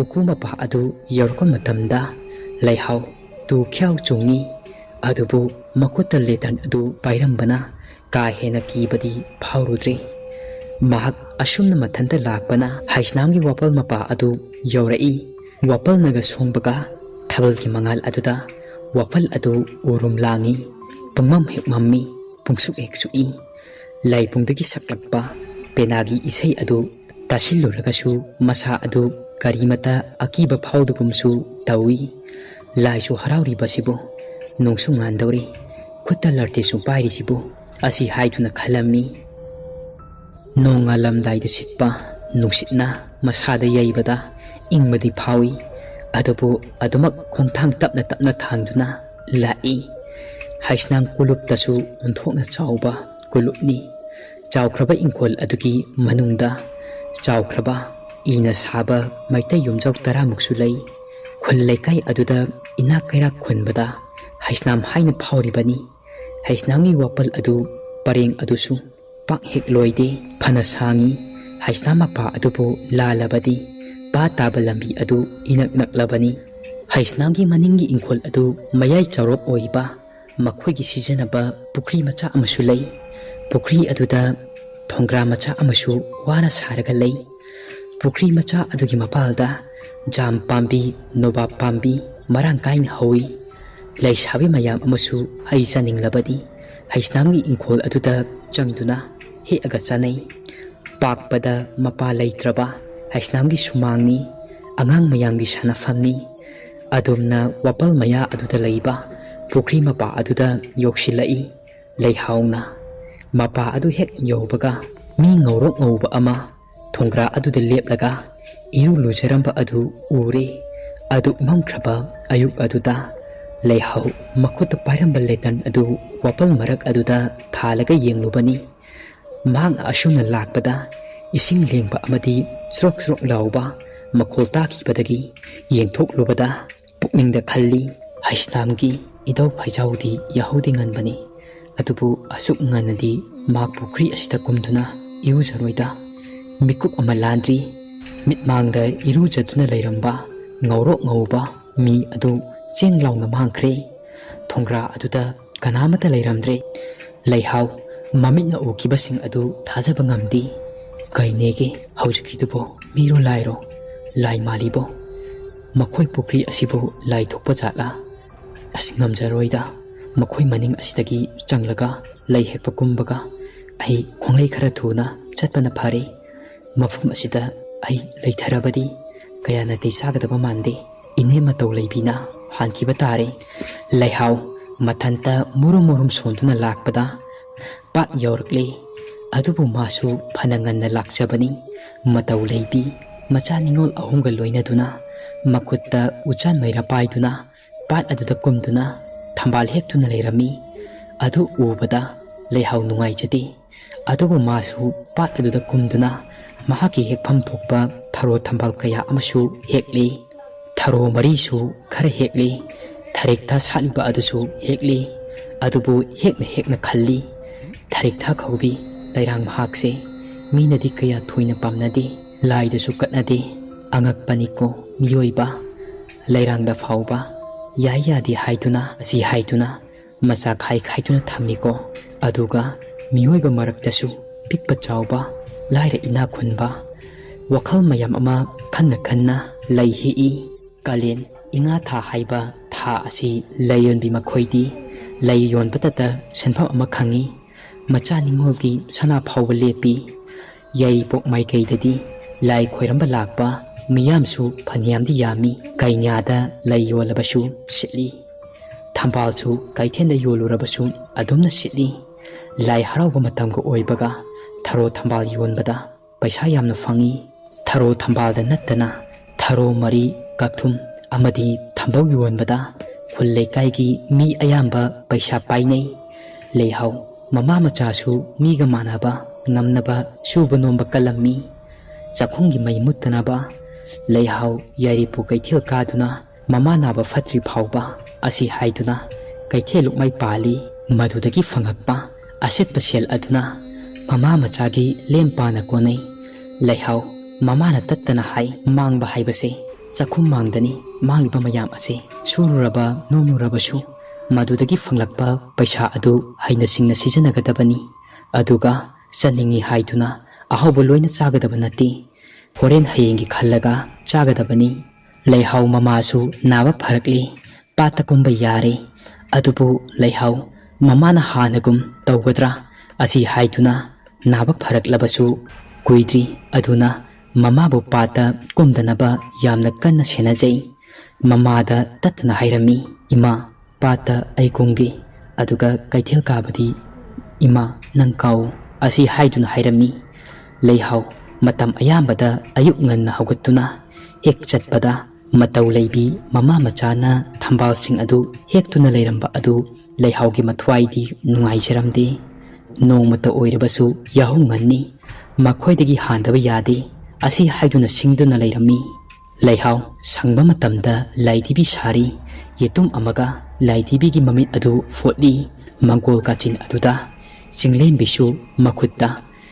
ꯎꯀꯨ ꯃꯄꯥ ꯑꯗꯨ ꯌꯧꯔꯛꯄ ꯃꯇꯝꯗ ꯂꯩꯍꯥꯎ ꯇꯨ ꯈ꯭ꯌꯥꯎ ꯆꯣꯡꯉꯤ꯫ ꯑꯗꯨꯕꯨ ꯃꯈꯨꯠꯇ ꯂꯦꯇꯔꯟ ꯑꯗꯨ ꯄꯥꯏꯔꯝꯕꯅ ꯀꯥ ꯍꯦꯟꯅ ꯀꯤꯕꯗꯤ ꯐꯥꯎꯔꯨꯗ꯭ꯔꯦ꯫ ꯃꯍꯥꯛ ꯑꯁꯨꯝꯅ ꯃꯊꯟꯇ ꯂꯥꯛꯄꯅ ꯍꯩꯁꯅꯥꯝꯒꯤ ꯋꯥꯄꯜ ꯃꯄꯥ ꯑꯗꯨ ꯌꯧꯔꯛꯏ꯫ ꯋꯥꯄꯜꯅꯒ ꯁꯣꯡꯕꯒ ꯊꯥꯕꯜꯒꯤ ꯃꯉꯥꯜ ꯑꯗꯨꯗ ꯋꯥꯄꯜ ꯑꯗꯨ ꯎꯔꯨꯝ ꯂꯥꯡꯏ꯫ ꯄꯨꯡꯃꯝ ꯍꯦꯛ ꯃꯝꯃꯤ, ꯄꯨꯡꯁꯨꯛ ꯍꯦꯛ ꯁꯨꯛꯏ꯫ ꯂꯥꯏꯕꯨꯡꯗꯒꯤ ꯁꯛꯂꯛꯄ ꯄꯦꯅꯥꯒꯤ ꯏꯁꯩ ꯑꯗꯨ ꯇꯥꯁꯤꯜꯂꯨꯔꯒꯁꯨ ꯃꯁꯥ ꯑꯗꯨ ꯀꯔꯤꯃꯇ ꯑꯀꯤꯕ ꯐꯥꯎꯗꯒꯨꯝꯁꯨ ꯇꯧꯏ꯫ ꯂꯥꯏꯁꯨ ꯍꯔꯥꯎꯔꯤꯕꯁꯤꯕꯨ, ꯅꯣꯡꯁꯨ ꯉꯥꯟꯗꯧꯔꯤ, ꯈꯨꯠꯇ ꯂꯥꯇꯦꯁꯨ ꯄꯥꯏꯔꯤꯁꯤꯕꯨ, ꯑꯁꯤ ꯍꯥꯏꯗꯨꯅ ꯈꯜꯂꯝꯃꯤ꯫ ꯅꯣꯡꯉꯥꯜꯂꯝꯗꯥꯏꯗ ꯁꯤꯠꯄ ꯅꯨꯡꯁꯤꯠꯅ ꯃꯁꯥꯗ ꯌꯩꯕꯗ ꯏꯪꯕꯗꯤ ꯐꯥꯎꯏ, ꯑꯗꯨꯕꯨ ꯑꯗꯨꯃꯛ ꯈꯣꯡꯊꯥꯡ ꯇꯞꯅ ꯇꯞꯅ ꯊꯥꯡꯗꯨꯅ ꯂꯥꯛꯏ꯫ ꯍꯩꯁꯅꯥꯝ ꯀꯣꯂꯨꯞꯇꯁꯨ ꯑꯣꯟꯊꯣꯛꯅ ꯆꯥꯎꯕ ꯀꯣꯂꯨꯞꯅꯤ꯫ ꯆꯥꯎꯈ꯭ꯔꯕ ꯏꯪꯈꯣꯜ ꯑꯗꯨꯒꯤ ꯃꯅꯨꯡꯗ ꯆꯥꯎꯈ꯭ꯔꯕ ꯏꯅ ꯁꯥꯕ ꯃꯩꯇꯩ ꯌꯨꯝꯖꯥꯎ ꯇꯔꯥꯃꯨꯛꯁꯨ ꯂꯩ꯫ ꯈꯨꯜ ꯂꯩꯀꯥꯏ ꯑꯗꯨꯗ ꯏꯅꯥꯛ ꯀꯩꯔꯥꯛ ꯈꯨꯟꯕꯗ ꯍꯩꯁꯅꯥꯝ ꯍꯥꯏꯅ ꯐꯥꯎꯔꯤꯕꯅꯤ꯫ ꯍꯩꯁꯅꯥꯝꯒꯤ ꯋꯥꯄꯜ ꯑꯗꯨ ꯄꯔꯦꯡ ꯑꯗꯨꯁꯨ ꯄꯥꯛ ꯍꯦꯛ ꯂꯣꯏꯗꯦ꯫ ꯐꯅ ꯁꯥꯡꯉꯤ꯫ ꯍꯩꯁꯅꯥꯝ ꯃꯄꯥ ꯑꯗꯨꯕꯨ ꯂꯥꯜꯂꯕꯗꯤ ꯄꯥꯠ ꯇꯥꯕ ꯂꯝꯕꯤ ꯑꯗꯨ ꯏꯅꯛ ꯅꯛꯂꯕꯅꯤ꯫ ꯍꯩꯁꯅꯥꯝꯒꯤ ꯃꯅꯤꯡꯒꯤ ꯏꯪꯈꯣꯜ ꯑꯗꯨ ꯃꯌꯥꯏ ꯆꯥꯎꯔꯞ ꯑꯣꯏꯕ ꯃꯈꯣꯏꯒꯤ ꯁꯤꯖꯤꯟꯅꯕ ꯄꯨꯈ꯭ꯔꯤ ꯃꯆꯥ ꯑꯃꯁꯨ ꯂꯩ꯫ ꯄꯨꯈ꯭ꯔꯤ ꯑꯗꯨꯗ ꯊꯣꯡꯒ꯭ꯔꯥ ꯃꯆꯥ ꯑꯃꯁꯨ ꯋꯥꯅ ꯁꯥꯔꯒ ꯂꯩ꯫ ꯄꯨꯈ꯭ꯔꯤ ꯃꯆꯥ ꯑꯗꯨꯒꯤ ꯃꯄꯥꯜꯗ ꯖꯥꯝ ꯄꯥꯝꯕꯤ, ꯅꯣꯕꯥꯞ ꯄꯥꯝꯕꯤ ꯃꯔꯥꯡ ꯀꯥꯏꯅ ꯍꯧꯏ꯫ ꯂꯩꯁꯥꯕꯤ ꯃꯌꯥꯝ ꯑꯃꯁꯨ ꯍꯩ ꯆꯥꯅꯤꯡꯂꯕꯗꯤ ꯍꯩꯁꯅꯥꯝꯒꯤ ꯏꯪꯈꯣꯜ ꯑꯗꯨꯗ ꯆꯪꯗꯨꯅ ꯍꯦꯛꯑꯒ ꯆꯥꯅꯩ꯫ ꯄꯥꯛꯄꯗ ꯃꯄꯥ ꯂꯩꯇ꯭ꯔꯕ ꯍꯩꯁꯅꯥꯝꯒꯤ ꯁꯨꯃꯥꯡꯅꯤ, ꯑꯉꯥꯡ ꯃꯌꯥꯝꯒꯤ ꯁꯥꯟꯅꯐꯝꯅꯤ꯫ ꯑꯗꯨꯝꯅ ꯋꯥꯄꯜ ꯃꯌꯥ ꯑꯗꯨꯗ ꯂꯩꯕ ꯄꯨꯈ꯭ꯔꯤ ꯃꯄꯥ ꯑꯗꯨꯗ ꯌꯧꯁꯤꯜꯂꯛꯏ꯫ ꯂꯩꯍꯥꯎꯅ ꯃꯄꯥ ꯑꯗꯨ ꯍꯦꯛ ꯌꯧꯕꯒ ꯃꯤ ꯉꯧꯔꯣꯛ ꯉꯧꯕ ꯑꯃ ꯊꯣꯡꯒ꯭ꯔꯥ ꯑꯗꯨꯗ ꯂꯦꯞꯂꯒ ꯏꯔꯨ ꯂꯨꯖꯔꯝꯕ ꯑꯗꯨ ꯎꯔꯦ꯫ ꯑꯗꯨꯛ ꯃꯝꯈ꯭ꯔꯕ ꯑꯌꯨꯛ ꯑꯗꯨꯗ ꯂꯩꯍꯥꯎ ꯃꯈꯨꯠꯇ ꯄꯥꯏꯔꯝꯕ ꯂꯦꯇꯟ ꯑꯗꯨ ꯋꯥꯄꯜ ꯃꯔꯛ ꯑꯗꯨꯗ ꯊꯥꯜꯂꯒ ꯌꯦꯡꯂꯨꯕꯅꯤ꯫ ꯃꯍꯥꯛꯅ ꯑꯁꯨꯝꯅ ꯂꯥꯛꯄꯗ ꯏꯁꯤꯡ ꯂꯦꯡꯕ ꯑꯃꯗꯤ ꯆ꯭ꯔꯣꯛ ꯆ꯭ꯔꯣꯛ ꯂꯥꯎꯕ ꯃꯈꯣꯜ ꯇꯥꯈꯤꯕꯗꯒꯤ ꯌꯦꯡꯊꯣꯛꯂꯨꯕꯗ ꯄꯨꯛꯅꯤꯡꯗ ꯈꯜꯂꯤ, ꯍꯩꯁꯅꯥꯝꯒꯤ ꯏꯙꯧ ꯐꯥꯏꯖꯥꯎꯗꯤ ꯌꯥꯍꯧꯗꯤ ꯉꯟꯕꯅꯤ, ꯑꯗꯨꯕꯨ ꯑꯁꯨꯛ ꯉꯟꯅꯗꯤ ꯃꯍꯥꯛ ꯄꯨꯈ꯭ꯔꯤ ꯑꯁꯤꯗ ꯀꯨꯝꯗꯨꯅ ꯏꯔꯨꯖꯔꯣꯏꯗ꯫ ꯃꯤꯀꯨꯞ ꯑꯃ ꯂꯥꯟꯗ꯭ꯔꯤ, ꯃꯤꯠꯃꯥꯡꯗ ꯏꯔꯨꯖꯗꯨꯅ ꯂꯩꯔꯝꯕ ꯉꯧꯔꯣꯛ ꯉꯧꯕ ꯃꯤ ꯑꯗꯨ ꯆꯦꯡ ꯂꯥꯎꯅ ꯃꯥꯡꯈ꯭ꯔꯦ꯫ ꯊꯣꯡꯒ꯭ꯔꯥ ꯑꯗꯨꯗ ꯀꯅꯥꯃꯠꯇ ꯂꯩꯔꯝꯗ꯭ꯔꯦ꯫ ꯂꯩꯍꯥꯎ ꯃꯃꯤꯠꯅ ꯎꯈꯤꯕꯁꯤꯡ ꯑꯗꯨ ꯊꯥꯖꯕ ꯉꯝꯗꯦ꯫ ꯀꯩꯅꯦꯒꯦ ꯍꯧꯖꯤꯛꯀꯤꯗꯨꯕꯣ? ꯃꯤꯔꯣ ꯂꯥꯏꯔꯣ? ꯂꯥꯏ ꯃꯥꯜꯂꯤꯕꯣ? ꯃꯈꯣꯏ ꯄꯨꯈ꯭ꯔꯤ ꯑꯁꯤꯕꯨ ꯂꯥꯏ ꯊꯣꯛꯄ ꯖꯥꯠꯂꯥ? ꯑꯁ, ꯉꯝꯖꯔꯣꯏꯗ꯫ ꯃꯈꯣꯏ ꯃꯅꯤꯡ ꯑꯁꯤꯗꯒꯤ ꯆꯪꯂꯒ ꯂꯩ ꯍꯦꯛꯄ ꯀꯨꯝꯕꯒ ꯑꯩ ꯈꯣꯡꯂꯩ ꯈꯔ ꯊꯨꯅ ꯆꯠꯄꯅ ꯐꯔꯦ꯫ ꯃꯐꯝ ꯑꯁꯤꯗ ꯑꯩ ꯂꯩꯊꯔꯕꯗꯤ ꯀꯌꯥ ꯅꯥꯇꯩ ꯆꯥꯒꯗꯕ ꯃꯥꯟꯗꯦ꯫ ꯏꯅꯦ ꯃꯇꯧ ꯂꯩꯕꯤꯅ ꯍꯥꯟꯈꯤꯕ ꯇꯥꯔꯦ꯫ ꯂꯩꯍꯥꯎ ꯃꯊꯟꯇ ꯃꯨꯔꯨꯝ ꯃꯨꯔꯨꯝ ꯁꯣꯟꯗꯨꯅ ꯂꯥꯛꯄꯗ ꯄꯥꯠ ꯌꯧꯔꯛꯂꯦ꯫ ꯑꯗꯨꯕꯨ ꯃꯥꯁꯨ ꯐꯅ ꯉꯟꯅ ꯂꯥꯛꯆꯕꯅꯤ꯫ ꯃꯇꯧ ꯂꯩꯕꯤ ꯃꯆꯥ ꯅꯤꯉꯣꯜ ꯑꯍꯨꯝꯒ ꯂꯣꯏꯅꯗꯨꯅ ꯃꯈꯨꯠꯇ ꯎꯆꯥꯟ ꯃꯩꯔꯥ ꯄꯥꯏꯗꯨꯅ ꯄꯥꯠ ꯑꯗꯨꯗ ꯀꯨꯝꯗꯨꯅ ꯊꯝꯕꯥꯜ ꯍꯦꯛꯇꯨꯅ ꯂꯩꯔꯝꯃꯤ꯫ ꯑꯗꯨ ꯎꯕꯗ ꯂꯩꯍꯥꯎ ꯅꯨꯡꯉꯥꯏꯖꯗꯦ꯫ ꯑꯗꯨꯕꯨ ꯃꯥꯁꯨ ꯄꯥꯠ ꯑꯗꯨꯗ ꯀꯨꯝꯗꯨꯅ ꯃꯍꯥꯛꯀꯤ ꯍꯦꯛꯐꯝ ꯊꯣꯛꯄ ꯊꯔꯣ ꯊꯝꯕꯥꯜ ꯀꯌꯥ ꯑꯃꯁꯨ ꯍꯦꯛꯂꯤ꯫ ꯊꯔꯣ ꯃꯔꯤꯁꯨ ꯈꯔ ꯍꯦꯛꯂꯤ꯫ ꯊꯔꯤꯛꯊ ꯁꯥꯠꯂꯤꯕ ꯑꯗꯨꯁꯨ ꯍꯦꯛꯂꯤ꯫ ꯑꯗꯨꯕꯨ ꯍꯦꯛꯅ ꯍꯦꯛꯅ ꯈꯜꯂꯤ, "ꯊꯔꯤꯛꯊ ꯀꯧꯕꯤ ꯂꯩꯔꯥꯡ ꯃꯍꯥꯛꯁꯦ ꯃꯤꯅꯗꯤ ꯀꯌꯥ ꯊꯣꯏꯅ ꯄꯥꯝꯅꯗꯦ, ꯂꯥꯏꯗꯁꯨ ꯀꯠꯅꯗꯦ꯫ ꯑꯉꯛꯄꯅꯤꯀꯣ ꯃꯤꯑꯣꯏꯕ, ꯂꯩꯔꯥꯡꯗ ꯐꯥꯎꯕ ꯌꯥꯏ ꯌꯥꯗꯦ ꯍꯥꯏꯗꯨꯅ, ꯑꯁꯤ ꯍꯥꯏꯗꯨꯅ ꯃꯆꯥ ꯈꯥꯏ ꯈꯥꯏꯗꯨꯅ ꯊꯝꯃꯤꯀꯣ꯫ ꯑꯗꯨꯒ ꯃꯤꯑꯣꯏꯕ ꯃꯔꯛꯇꯁꯨ ꯄꯤꯛꯄ ꯆꯥꯎꯕ, ꯂꯥꯏꯔ ꯏꯅꯥꯛ ꯈꯨꯟꯕ, ꯋꯥꯈꯜ ꯃꯌꯥꯝ ꯑꯃ ꯈꯟꯅ ꯈꯟꯅ ꯂꯩ ꯍꯦꯛꯏ꯫ ꯀꯥꯂꯦꯟ ꯏꯉꯥ ꯊꯥ ꯍꯥꯏꯕ ꯊꯥ ꯑꯁꯤ ꯂꯩ ꯌꯣꯟꯕꯤ ꯃꯈꯣꯏꯗꯤ ꯂꯩ ꯌꯣꯟꯕꯇꯇ ꯁꯦꯟꯐꯝ ꯑꯃ ꯈꯪꯏ꯫ ꯃꯆꯥ ꯅꯤꯉꯣꯜꯒꯤ ꯁꯅꯥ ꯐꯥꯎꯕ ꯂꯦꯞꯄꯤ꯫ ꯌꯥꯏꯔꯤꯄꯣꯛ ꯃꯥꯏꯀꯩꯗꯗꯤ ꯂꯥꯏ ꯈꯣꯏꯔꯝꯕ ꯂꯥꯛꯄ ꯃꯤꯌꯥꯝꯁꯨ ꯐꯅꯌꯥꯝꯗꯤ ꯌꯥꯝꯃꯤ꯫ ꯀꯩꯅꯥꯗ ꯂꯩ ꯌꯣꯜꯂꯕꯁꯨ ꯁꯤꯠꯂꯤ꯫ ꯊꯝꯕꯥꯜꯁꯨ ꯀꯩꯊꯦꯜꯗ ꯌꯣꯜꯂꯨꯔꯕꯁꯨ ꯑꯗꯨꯝꯅ ꯁꯤꯠꯂꯤ꯫ ꯂꯥꯏ ꯍꯔꯥꯎꯕ ꯃꯇꯝꯒ ꯑꯣꯏꯕꯒ ꯊꯔꯣ ꯊꯝꯕꯥꯜ ꯌꯣꯟꯕꯗ ꯄꯩꯁꯥ ꯌꯥꯝꯅ ꯐꯪꯏ꯫ ꯊꯔꯣ ꯊꯝꯕꯥꯜꯗ ꯅꯠꯇꯅ ꯊꯔꯣ ꯃꯔꯤ, ꯀꯛꯊꯨꯝ ꯑꯃꯗꯤ ꯊꯝꯕꯧ ꯌꯣꯟꯕꯗ ꯈꯨꯜ ꯂꯩꯀꯥꯏꯒꯤ ꯃꯤ ꯑꯌꯥꯝꯕ ꯄꯩꯁꯥ ꯄꯥꯏꯅꯩ꯫ ꯂꯩꯍꯥꯎ ꯃꯃꯥ ꯃꯆꯥꯁꯨ ꯃꯤꯒ ꯃꯥꯟꯅꯕ ꯉꯝꯅꯕ ꯁꯨꯕ ꯅꯣꯝꯕ ꯀꯜꯂꯝꯃꯤ꯫ ꯆꯥꯛꯈꯨꯝꯒꯤ ꯃꯩ ꯃꯨꯠꯇꯅꯕ ꯂꯩꯍꯥꯎ ꯌꯥꯏꯔꯤꯄꯣꯛ ꯀꯩꯊꯦꯜ ꯀꯥꯗꯨꯅ ꯃꯃꯥ ꯅꯥꯕ ꯐꯠꯇ꯭ꯔꯤ ꯐꯥꯎꯕ ꯑꯁꯤ ꯍꯥꯏꯗꯨꯅ ꯀꯩꯊꯦꯜ ꯂꯨꯛꯃꯩ ꯄꯥꯜꯂꯤ꯫ ꯃꯗꯨꯗꯒꯤ ꯐꯪꯂꯛꯄ ꯑꯁꯤꯠꯄ ꯁꯦꯜ ꯑꯗꯨꯅ ꯃꯃꯥ ꯃꯆꯥꯒꯤ ꯂꯦꯝ ꯄꯥꯅ ꯀꯣꯟꯅꯩ꯫ ꯂꯩꯍꯥꯎ ꯃꯃꯥꯅ ꯇꯠꯇꯅ ꯍꯥꯏ, "ꯃꯥꯡꯕ ꯍꯥꯏꯕꯁꯦ ꯆꯥꯛꯈꯨꯝ ꯃꯥꯡꯗꯅꯤ꯫ ꯃꯥꯡꯂꯤꯕ ꯃꯌꯥꯝ ꯑꯁꯦ ꯁꯨꯔꯨꯔꯕ ꯅꯣꯝꯂꯨꯔꯕꯁꯨ ꯃꯗꯨꯗꯒꯤ ꯐꯪꯂꯛꯄ ꯄꯩꯁꯥ ꯑꯗꯨ ꯍꯩꯅ ꯁꯤꯡꯅ ꯁꯤꯖꯤꯟꯅꯒꯗꯕꯅꯤ꯫ ꯑꯗꯨꯒ ꯆꯥꯅꯤꯡꯏ ꯍꯥꯏꯗꯨꯅ ꯑꯍꯥꯎꯕ ꯂꯣꯏꯅ ꯆꯥꯒꯗꯕ ꯅꯠꯇꯦ꯫ ꯍꯣꯔꯦꯟ ꯍꯌꯦꯡꯒꯤ ꯈꯜꯂꯒ ꯆꯥꯒꯗꯕꯅꯤ"꯫ ꯂꯩꯍꯥꯎ ꯃꯃꯥꯁꯨ ꯅꯥꯕ ꯐꯔꯛꯂꯤ꯫ ꯄꯥꯠꯇ ꯀꯨꯝꯕ ꯌꯥꯔꯦ꯫ ꯑꯗꯨꯕꯨ ꯂꯩꯍꯥꯎ ꯃꯃꯥꯅ ꯍꯥꯟꯅꯒꯨꯝ ꯇꯧꯒꯗ꯭ꯔꯥ ꯑꯁꯤ ꯍꯥꯏꯗꯨꯅ ꯅꯥꯕ ꯐꯔꯛꯂꯕꯁꯨ ꯀꯨꯏꯗ꯭ꯔꯤ꯫ ꯑꯗꯨꯅ ꯃꯃꯥꯕꯨ ꯄꯥꯠꯇ ꯀꯨꯝꯗꯅꯕ ꯌꯥꯝꯅ ꯀꯟꯅ ꯁꯦꯟꯅꯖꯩ꯫ ꯃꯃꯥꯗ ꯇꯠꯇꯅ ꯍꯥꯏꯔꯝꯃꯤ, "ꯏꯃꯥ, ꯄꯥꯠꯇ ꯑꯩ ꯀꯨꯝꯒꯦ, ꯑꯗꯨꯒ ꯀꯩꯊꯦꯜ ꯀꯥꯕꯗꯤ ꯏꯃꯥ ꯅꯪ ꯀꯥꯎ" ꯑꯁꯤ ꯍꯥꯏꯗꯨꯅ ꯍꯥꯏꯔꯝꯃꯤ꯫ ꯂꯩꯍꯥꯎ ꯃꯇꯝ ꯑꯌꯥꯝꯕꯗ ꯑꯌꯨꯛ ꯉꯟꯅ ꯍꯧꯒꯠꯇꯨꯅ ꯍꯦꯛ ꯆꯠꯄꯗ ꯃꯇꯧ ꯂꯩꯕꯤ ꯃꯃꯥ ꯃꯆꯥꯅ ꯊꯝꯕꯥꯜꯁꯤꯡ ꯑꯗꯨ ꯍꯦꯛꯇꯨꯅ ꯂꯩꯔꯝꯕ ꯑꯗꯨ ꯂꯩꯍꯥꯎꯒꯤ ꯃꯊ꯭ꯋꯥꯏꯗꯤ ꯅꯨꯡꯉꯥꯏꯖꯔꯝꯗꯦ꯫ ꯅꯣꯡꯃꯇ ꯑꯣꯏꯔꯕꯁꯨ ꯌꯥꯍꯧ ꯉꯟꯅꯤ꯫ ꯃꯈꯣꯏꯗꯒꯤ ꯍꯥꯟꯗꯕ ꯌꯥꯗꯦ꯫ ꯑꯁꯤ ꯍꯥꯏꯗꯨꯅ ꯁꯤꯡꯗꯨꯅ ꯂꯩꯔꯝꯃꯤ꯫ ꯂꯩꯍꯥꯎ ꯁꯪꯕ ꯃꯇꯝꯗ ꯂꯥꯏꯙꯤꯕꯤ ꯁꯥꯔꯤ꯫ ꯌꯦꯇꯨꯝ ꯑꯃꯒ ꯂꯥꯏꯙꯤꯕꯤꯒꯤ ꯃꯃꯤꯠ ꯑꯗꯨ ꯐꯣꯠꯂꯤ꯫ ꯃꯪꯒꯣꯜ ꯀꯥꯆꯤꯟ ꯑꯗꯨꯗ ꯆꯤꯡꯂꯦꯝꯕꯤꯁꯨ ꯃꯈꯨꯠꯇ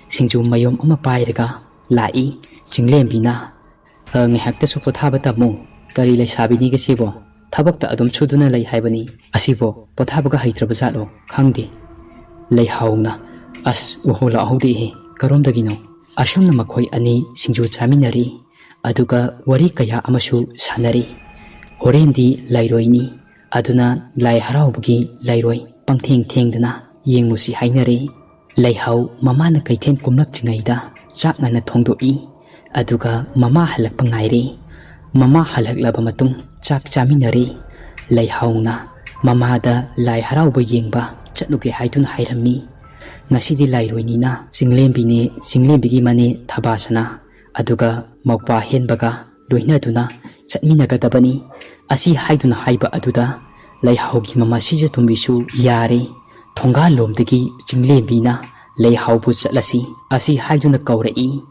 ꯁꯤꯡꯖꯨ ꯃꯌꯨꯝ ꯑꯃ ꯄꯥꯏꯔꯒ ꯂꯥꯛꯏ꯫ ꯆꯤꯡꯂꯦꯝꯕꯤꯅ, "ꯑ, ꯉꯥꯏꯍꯥꯛꯇꯁꯨ ꯄꯣꯊꯥꯕ ꯇꯝꯃꯨ꯫ ꯀꯔꯤ ꯂꯩꯁꯥꯕꯤꯅꯤꯒꯦ ꯁꯤꯕꯣ? ꯊꯕꯛꯇ ꯑꯗꯨꯝ ꯁꯨꯗꯨꯅ ꯂꯩ ꯍꯥꯏꯕꯅꯤ꯫ ꯑꯁꯤꯕꯣ ꯄꯣꯊꯥꯕꯒ ꯍꯩꯇ꯭ꯔꯕ ꯖꯥꯠꯂꯣ? ꯈꯪꯗꯦ꯫" ꯂꯩꯍꯥꯎꯅ, "ꯑꯁ, ꯎꯍꯧ ꯂꯥꯛꯍꯧꯗꯦꯍꯦ꯫ ꯀꯔꯣꯝꯗꯒꯤꯅꯣ?" ꯑꯁꯨꯝꯅ ꯃꯈꯣꯏ ꯑꯅꯤ ꯁꯤꯡꯖꯨ ꯆꯥꯃꯤꯟꯅꯔꯤ꯫ ꯑꯗꯨꯒ ꯋꯥꯔꯤ ꯀꯌꯥ ꯑꯃꯁꯨ ꯁꯥꯟꯅꯔꯤ꯫ ꯍꯣꯔꯦꯟꯗꯤ ꯂꯥꯏꯔꯣꯏꯅꯤ꯫ ꯑꯗꯨꯅ ꯂꯥꯏ ꯍꯔꯥꯎꯕꯒꯤ ꯂꯥꯏꯔꯣꯏ ꯄꯪꯊꯦꯡ ꯊꯦꯡꯗꯅ ꯌꯦꯡꯂꯨꯁꯤ ꯍꯥꯏꯅꯔꯦ꯫ ꯂꯩꯍꯥꯎ ꯃꯃꯥꯅ ꯀꯩꯊꯦꯜ ꯀꯨꯝꯂꯛꯇ꯭ꯔꯤꯉꯩꯗ ꯆꯥꯛ ꯉꯟꯅ ꯊꯣꯡꯗꯣꯛꯏ꯫ ꯑꯗꯨꯒ ꯃꯃꯥ ꯍꯜꯂꯛꯄ ꯉꯥꯏꯔꯦ꯫ ꯃꯃꯥ ꯍꯜꯂꯛꯂꯕ ꯃꯇꯨꯡ ꯆꯥꯛ ꯆꯥꯃꯤꯟꯅꯔꯦ꯫ ꯂꯩꯍꯥꯎꯅ ꯃꯃꯥꯗ ꯂꯥꯏ ꯍꯔꯥꯎꯕ ꯌꯦꯡꯕ ꯆꯠꯂꯨꯒꯦ ꯍꯥꯏꯗꯨꯅ ꯍꯥꯏꯔꯝꯃꯤ꯫ ꯉꯁꯤꯗꯤ ꯂꯥꯏꯔꯣꯏꯅꯤꯅ ꯆꯤꯡꯂꯦꯝꯕꯤꯅꯦ, ꯆꯤꯡꯂꯦꯝꯕꯤꯒꯤ ꯃꯅꯦ ꯊꯕꯥꯁꯅꯥ, ꯑꯗꯨꯒ ꯃꯧꯄꯥ ꯍꯦꯟꯕꯒ ꯂꯣꯏꯅꯗꯨꯅ ꯆꯠꯃꯤꯟꯅꯒꯗꯕꯅꯤ꯫ ꯑꯁꯤ ꯍꯥꯏꯗꯨꯅ ꯍꯥꯏꯕ ꯑꯗꯨꯗ ꯂꯩꯍꯥꯎꯒꯤ ꯃꯃꯥ ꯁꯤꯖꯇꯣꯝꯕꯤꯁꯨ ꯌꯥꯔꯦ꯫ ꯊꯣꯡꯒꯥꯜ ꯂꯣꯝꯗꯒꯤ ꯆꯤꯡꯂꯦꯝꯕꯤꯅ ꯂꯩꯍꯥꯎꯕꯨ ꯆꯠꯂꯁꯤ ꯑꯁꯤ ꯍꯥꯏꯗꯨꯅ ꯀꯧꯔꯛꯏ꯫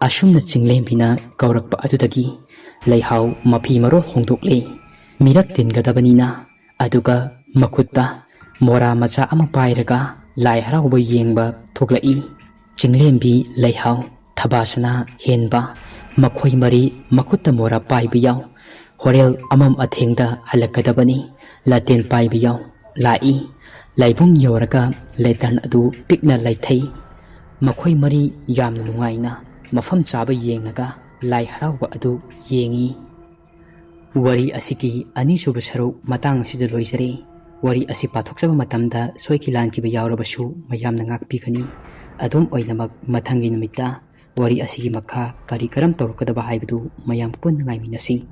ꯑꯁꯨꯝꯅ ꯆꯤꯡꯂꯦꯝꯕꯤꯅ ꯀꯧꯔꯛꯄ ꯑꯗꯨꯗꯒꯤ ꯂꯩꯍꯥꯎ ꯃꯐꯤ ꯃꯔꯣꯜ ꯍꯣꯡꯗꯣꯛꯂꯦ꯫ ꯃꯤꯔꯛ ꯇꯤꯟꯒꯗꯕꯅꯤꯅ꯫ ꯑꯗꯨꯒ ꯃꯈꯨꯠꯇ ꯃꯣꯔꯥ ꯃꯆꯥ ꯑꯃ ꯄꯥꯏꯔꯒ ꯂꯥꯏ ꯍꯔꯥꯎꯕ ꯌꯦꯡꯕ ꯊꯣꯛꯂꯛꯏ꯫ ꯆꯤꯡꯂꯦꯝꯕꯤ, ꯂꯩꯍꯥꯎ, ꯊꯕꯥꯁꯅꯥ, ꯍꯦꯟꯕ, ꯃꯈꯣꯏ ꯃꯔꯤ ꯃꯈꯨꯠꯇ ꯃꯣꯔꯥ ꯄꯥꯏꯕ ꯌꯥꯎ꯫ ꯍꯣꯔꯦꯜ ꯑꯃꯝ ꯑꯊꯦꯡꯗ ꯍꯜꯂꯛꯀꯗꯕꯅꯤ꯫ ꯂꯥꯇꯦꯟ ꯄꯥꯏꯕ ꯌꯥꯎ꯫ ꯂꯥꯛꯏ꯫ ꯂꯥꯏꯕꯨꯡ ꯌꯧꯔꯒ ꯂꯦꯇꯔꯟ ꯑꯗꯨ ꯄꯤꯛꯅ ꯂꯩꯊꯩ꯫ ꯃꯈꯣꯏ ꯃꯔꯤ ꯌꯥꯝꯅ ꯅꯨꯡꯉꯥꯏꯅ ꯃꯐꯝ ꯆꯥꯕ ꯌꯦꯡꯂꯒ ꯂꯥꯏ ꯍꯔꯥꯎꯕ ꯑꯗꯨ ꯌꯦꯡꯏ꯫ ꯋꯥꯔꯤ ꯑꯁꯤꯒꯤ ꯑꯅꯤꯁꯨꯕ ꯁꯔꯨꯛ ꯃꯇꯥꯡ ꯑꯁꯤꯗ ꯂꯣꯏꯖꯔꯦ꯫ ꯋꯥꯔꯤ ꯑꯁꯤ ꯄꯥꯊꯣꯛꯆꯕ ꯃꯇꯝꯗ ꯁꯣꯏꯈꯤ ꯂꯥꯟꯈꯤꯕ ꯌꯥꯎꯔꯕꯁꯨ ꯃꯌꯥꯝꯅ ꯉꯥꯛꯄꯤꯒꯅꯤ꯫ ꯑꯗꯨꯝ ꯑꯣꯏꯅꯃꯛ, ꯃꯊꯪꯒꯤ ꯅꯨꯃꯤꯠꯇ ꯋꯥꯔꯤ ꯑꯁꯤꯒꯤ ꯃꯈꯥ ꯀꯔꯤ ꯀꯔꯝ ꯇꯧꯔꯛꯀꯗꯕ ꯍꯥꯏꯕꯗꯨ ꯃꯌꯥꯝ ꯄꯨꯟꯅ ꯉꯥꯏꯃꯤꯟꯅꯁꯤ꯫